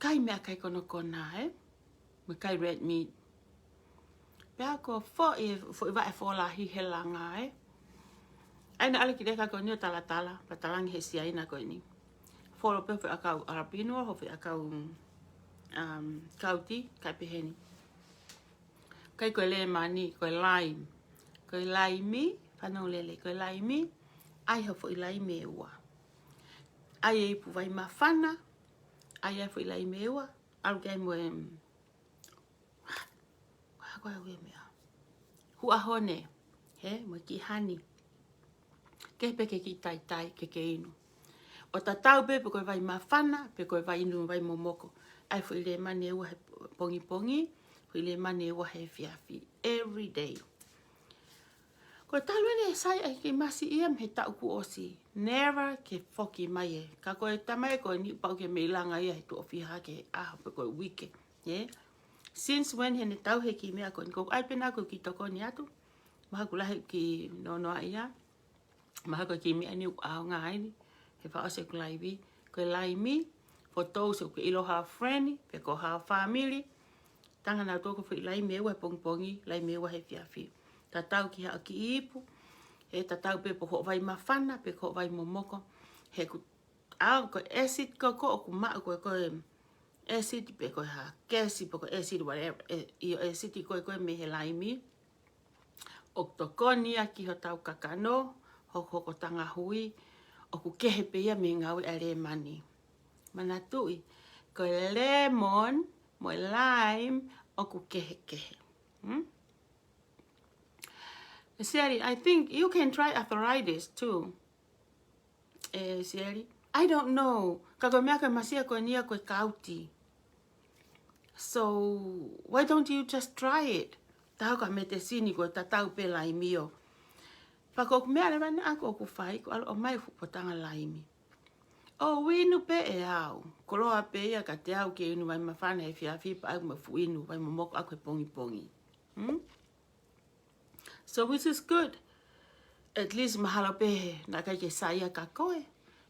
Kai meʻakai konokona, ē? Mo e kai red meat. Pea ko e foʻi, foʻi vaʻe fōlahi he langa, ē? ʻA ia naʻe ʻalu ki leka ko eni ʻo talatala, pea talange he Siaina ko eni. Follow pē ho foʻi ʻakau jalapeno, ho foʻi ʻakau, um, kauti, kai pehē ni. Kai ko e lēmani, ko e lime. Ko e laimi, fanongo lelei, ko e laimi, ʻai ho foʻi laimi ʻe ua. ʻAi e ipu vai māfana, ʻai e foʻi laimi ʻe ua, ʻalu ki ai mo e, ha ko e ʻū meʻa. Huʻa hone, he, mo e kiʻi hani. Kehe pē ke kiʻi taitai ke ke inu. ʻO tatau pē pe ko e vai māfana, pe ko e vai inu vai momoko. ʻAi foʻi lēmani ʻe ua he pongipongi, foʻi lēmani ʻe ua he efiafi. Every day. Ko e talu eni ʻe sai ai ke masi ia mei he taʻu kuo ʻosi. Never ke foki mai ē. Ka ko e taimi ko eni pau ke mei langa ia he tuʻo fiha ki he ʻaho pe ko e uike. Yeah? Since when heʻene tauhi e kiʻi meʻa ko eni, ko ʻai pē naʻa ko e kiʻi tokoni atu. Mahalo ʻoku lahi e kiʻi nonoa ia. Mahalo ko e kiʻi meʻa ni ʻoku ʻaonga ai ni. He fakaʻosi ʻeku laivi. Ko e laimi, for those ʻoku ke ʻilo ha friend, pe ko ha family. Tanga nautolu ko e foʻi laimi ʻe ua he pongipongi, laimi ʻe ua he efiafi. Tatau ki haʻo kiʻi ipu, ʻe tatau pē pe ko hoʻo vai māfana, pe ko hoʻo vai momoko. He ʻoku ʻaonga ko e acid ko ē ʻoku maʻu ko ē ko e acid pe ko e hā, kesi pe ko e acid, whatever, ē, ʻio acid ko ē ko ē mei he laimi. ʻOku tokoni ia ki hotau kakano, hokohoko tanga hui, ʻoku kehe pē ia mei he ngāue ʻa e lēmani. Manatuʻi, ko e lemon, mo e lime, ʻoku kehekehe. Hmm? Sherry, I think you can try arthritis too. Eh, Sherry? I don't know. Ka ko e meʻa ko e masi ia ko eni ia ko e kauti. So, why don't you just try it? Taha ko e metesini ko e tatau pē laimi ʻo. Pea ko ʻeku meʻa leva naʻa ku ʻoku fai, ko e ʻalu ʻo ʻomai fuʻu potanga laimi. ʻO inu pē ʻe au. Koloa pē ia kiate au ke inu vai māfana he efiafi pea ʻai mo e fuʻu inu vai momoko ʻaku he pongipongi. Hmm? So which is good. At least mahalo pē he, naʻe ʻikai ke saiʻia kia koe.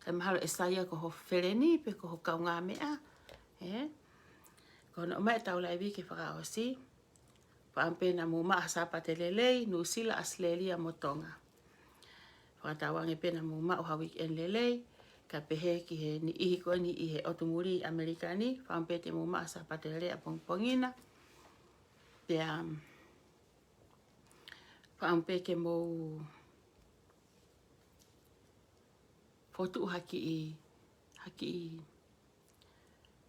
Kae mahalo ʻe saiʻia ko ho feleni pe ko ho kaungāmeʻa. Eh? Ko hono ʻomai ʻetau laivi ke fakaʻosi. Fakaʻamu pē naʻa mou maʻu ha Sāpate lelei, Nuʻusila, ʻAositelēlia mo Tonga. Fakatauange pē naʻa mou maʻu ha weekend lelei, kae pehē ki he niʻihi ko eni ʻi he ʻotu muli ʻi ʻAmelika ni, fakaʻamu pē te mou maʻu ha Sāpate lelei ʻapongipongi na. Pea, um, fakaʻamu pē ke mou fokotuʻu ha kiʻi, ha kiʻi,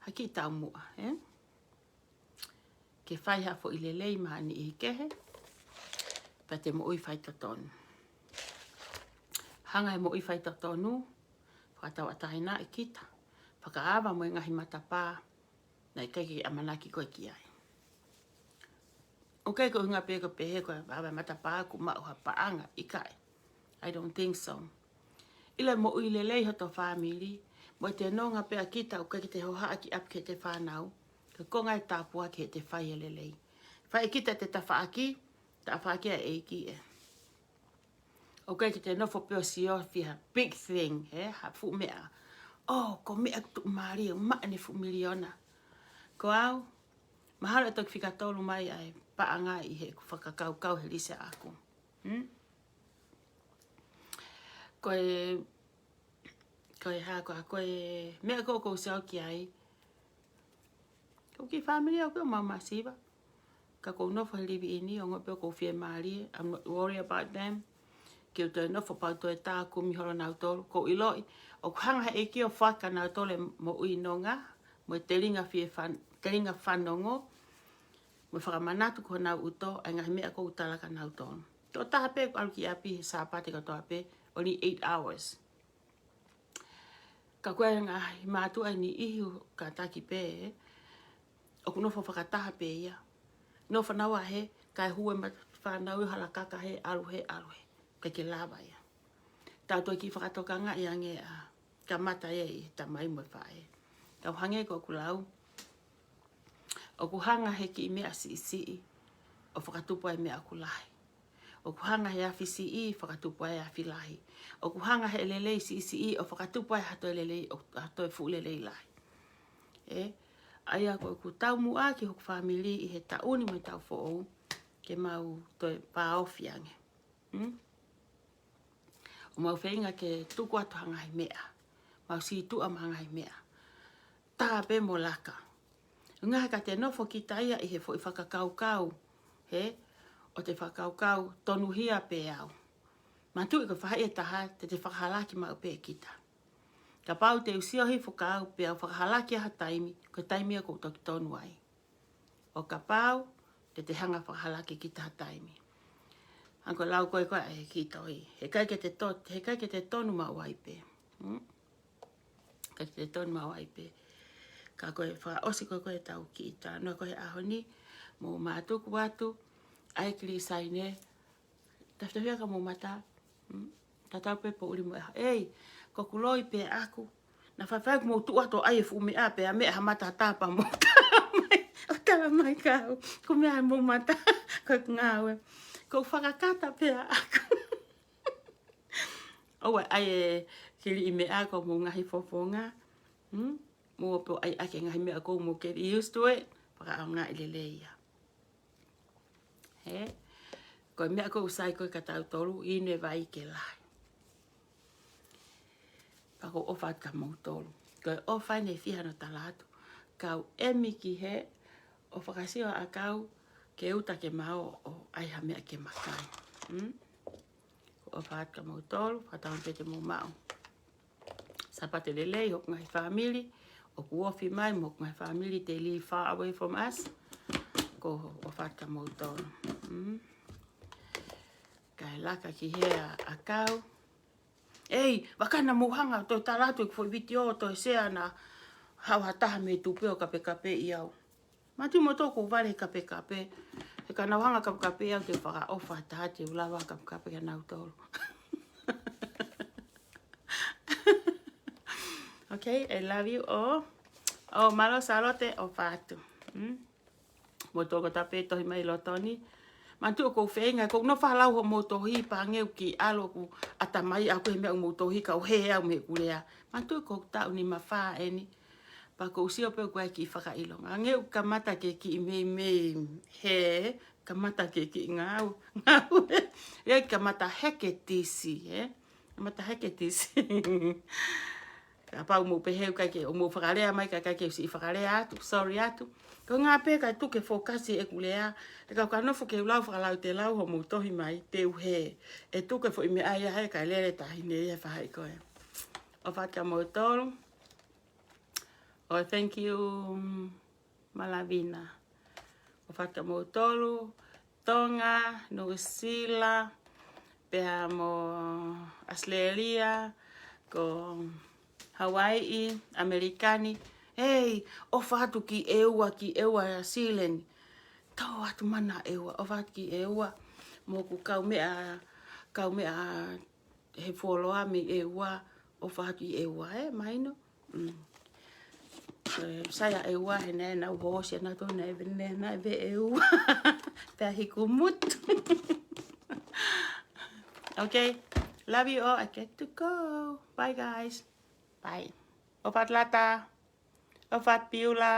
ha kiʻi taumuʻa, eh? Ke fai ha foʻi lelei maʻa e niʻihi kehe, pea te moʻui faitotonu. Hanga he moʻui faitotonu, fakatauʻatāinaʻi kita, fakaava mo e ngaahi matapā, naʻe ʻikai ke ʻamanaki koe ki ai. ʻOku ʻikai ko e ʻuhinga pē ko e pehē ko e ava e matapā ʻoku maʻu ha paʻanga, ʻikai. I don't think so. ʻIlo e moʻui lelei hoto fāmili, mo ʻete nonga pē ʻa kita ʻoku ʻikai ke te hohaʻa ki ʻapi ki heʻete fānau, ko e konga e tāpuaki heʻete fai e lelei. Fai ʻe kita ʻete tafaʻaki, tafaʻaki ʻa e ʻEiki ē. ʻOku ʻikai ke te nofo pē ʻo sio fiha big thing, he, ha fuʻu meʻa. Oh, ko e meʻa tuʻumālie, maʻa ʻene fuʻu miliona. Ko au, mahalo ʻe toki fika tolu mai ʻa e paʻanga ʻi heʻeku fakakaukau he lisi ʻaʻaku. Hmm? Ko e, ko e hā, ko e, ko e meʻa ko ē ʻoku ou sio ki ai. Ko e kiʻi fāmili ʻaʻaku ʻoku mau masiva. Ka ʻoku ou nofo he live-in, ongoʻi pē ʻoku ou fiemālie. I'm not worried about them. Ke u toe nofo pea u toe tā kumi holo nautolu. ʻOku ou ʻiloʻi, ʻoku hanga he ʻEiki ʻo foaki kia nautolu e moʻui nonga, mo e telinga fie fan-, telinga fanongo, mo e fakamanatu ki honau ʻuto, ʻa e ngaahi meʻa ʻoku ou tala kia nautolu. Tokotaha pē ʻoku ʻalu ki ʻapi he Sāpate kotoa pē, only eight hours. Ka ko e ngaahi mātuʻa ʻe niʻihi ʻoku kātaki pē, ʻoku nofo fakataha pē ia. Nofo naua hē, kae hū e mata fānau ʻi hala kaka hē, ʻalu hē, ʻalu hē. ʻIkai ke lava ia. Tau toe kiʻi fakatokangaʻi ange ʻa e kamata ia ʻi he tamai mo e faʻē. Kau hangē ko ʻeku lau, ʻoku hanga he kiʻi meʻa siʻisiʻi ʻo fakatupu ai e meʻa ʻoku lahi. ʻOku hanga he afi siʻi fakatupu ai e afi lahi. ʻOku hanga he lelei siʻisiʻi ʻo fakatupu ai ha toe lelei, ʻo, ha toe fuʻu lelei lahi. Ē, ʻa ia ko ʻeku taumuʻa ki hoku fāmili ʻi he taʻu ni mo e taʻu foʻou, ke mau toe vāofi ange. Hmm? ʻO mau feinga ke tuku atu ha ngaahi meʻa. Mau sītuʻa mo ha ngaahi meʻa. Tā pē mo laka. ʻUhinga he ka te nofo kita ia ʻi he foʻi fakakaukau, hē, ʻo te fakakaukau tonuhia pē au. Manatuʻi ko e faʻahi ʻe taha, te te fakahalaki maʻu pē kita. Kapau te u sio hifo ka au pē au fakahalaki ha taimi, ko e taimi ia ʻoku ou toki tonu ai. ʻO kapau te te hanga fakahalaki kita ha taimi. Hangē ko e lau ko ē ko ē ʻa e kiʻi tohi. Heʻikai ke te to-, heʻikai ke te tonu maʻu ai pē. Hmm? ʻIkai ke te tonu maʻu ai pē. Ka ko e fakaʻosi ko ē ko ē ʻetau kiʻi talanoa ko ē he ʻaho ni, mou mātuku atu, ʻai kili saine, tafitafia ka mou mata. Hmm? Tatau pē poʻuli mo e ʻaho. Ei, ko ʻeku loi pē ʻaku. Naʻa faifai ʻoku mou tuʻu atu ʻai e fuʻu meʻa pea meʻa ha mata tapa mo tala mai. ʻO tala mai kau. Ko e meʻa mo mata. Ko ʻeku ngāue. Ko e fakakata pē ʻaku. ʻOua ʻai e kili ʻi meʻa ko mou ngaahi fofonga. Hmm? Mou ō pē ʻo ʻai ʻaki e ngaahi meʻa ko mou ke used to it. Fakaʻaongaʻi lelei ia. Hē? Ko e meʻa ko ē ʻoku sai ko ē kia tautolu, inu e vai ke lahi. Pea ʻoku ou ʻofa atu kia moutolu. Ko e ʻofa eni ʻe fiha hono tala atu. Kau emi ki hē ʻo fakasio ʻakau ke uta ke mao ʻo ʻai ha meʻa ke makai. Hmm? ʻOku ou ʻofa atu kia moutolu, fakatauange pē te mou maʻu Sāpate lelei, hoku ngaahi fāmili, ʻoku ofi mai, mo hoku ngaahi fāmili, they live far away from us. ʻOku ou ʻofa atu kia moutolu. Mm. Kae laka ki hē ʻakau. Ei, vakai naʻa mou hanga, toe tala atu ʻeku foʻi vitiō, toe share naʻa haʻu ha taha mei tupe ʻo kapekapeʻi au. Mātuʻaki moutolu ʻoku ou vale he kapekape. He ka nau hanga kapekapeʻi au te u fakaʻofa atu te u lava kapekape kia nautolu. Okay, I love you all. ʻO mālō Sālote, ʻofa atu. Mm? Moutolu ko ē ʻoku pē tohi mai loto ni. Mātuʻaki ʻoku ou feinga, ʻoku ou nofo ʻo lau hoʻomou tohi pea hangē ʻoku kiʻi ʻalu ʻeku ʻatamai ʻaʻaku he meʻa ʻoku mou tohi kae ʻoua ʻe hē au mei heʻeku lea. Mātuʻaki ʻoku ou taʻu nima fā eni. Pea ʻoku ou sio pē ʻoku ʻi ai e kiʻi fakaʻilonga. Hangē ʻoku kamata ke kiʻi meimei hē, kamata ke kiʻi ngāue, ngāue. ʻE kamata heketisi, ē? Kamata heketisi. Kapau mou pehē ʻoku ʻikai ke, ʻoku mou fakalea mai ka ʻikai ke u siʻi fakalea atu, sorry atu. Ko e ʻuhinga pē kae tuku e fokasi ʻeku lea, he ka u ka nofo ke u lau fakalautelau hoʻomou tohi mai, te u hē. ʻE tuku e foʻi meʻa ia hē kae lele taʻahine ia he faʻahi ko ē. ʻOfa atu kia moutolu. ʻOi, thank you, Malavina. ʻOfa atu kia moutolu, Tonga, Nuʻusila, pea mo ʻAositelēlia, ko Hawaiʻi, ʻAmelika ni. Hei, ʻofa atu ki ʻEua, ki ʻEua ʻa Sileni. Tau atu mana ʻEua, ʻofa atu ki ʻEua. Mo hoku kaumeʻa, kaumeʻa he fuoloa mei ʻEua, ʻofa atu ki ʻEua, ē, mahino. Mm. Ē, sai ʻa ʻEua, he naʻe nau hoosi ʻa nautolu naʻe ve-, naʻe, naʻe ve ʻEua. Pea hiku mutu. Okay, love you all, I get to go. Bye, guys. Bye. ʻOfa atu Lata. ʻOfa atu Piula.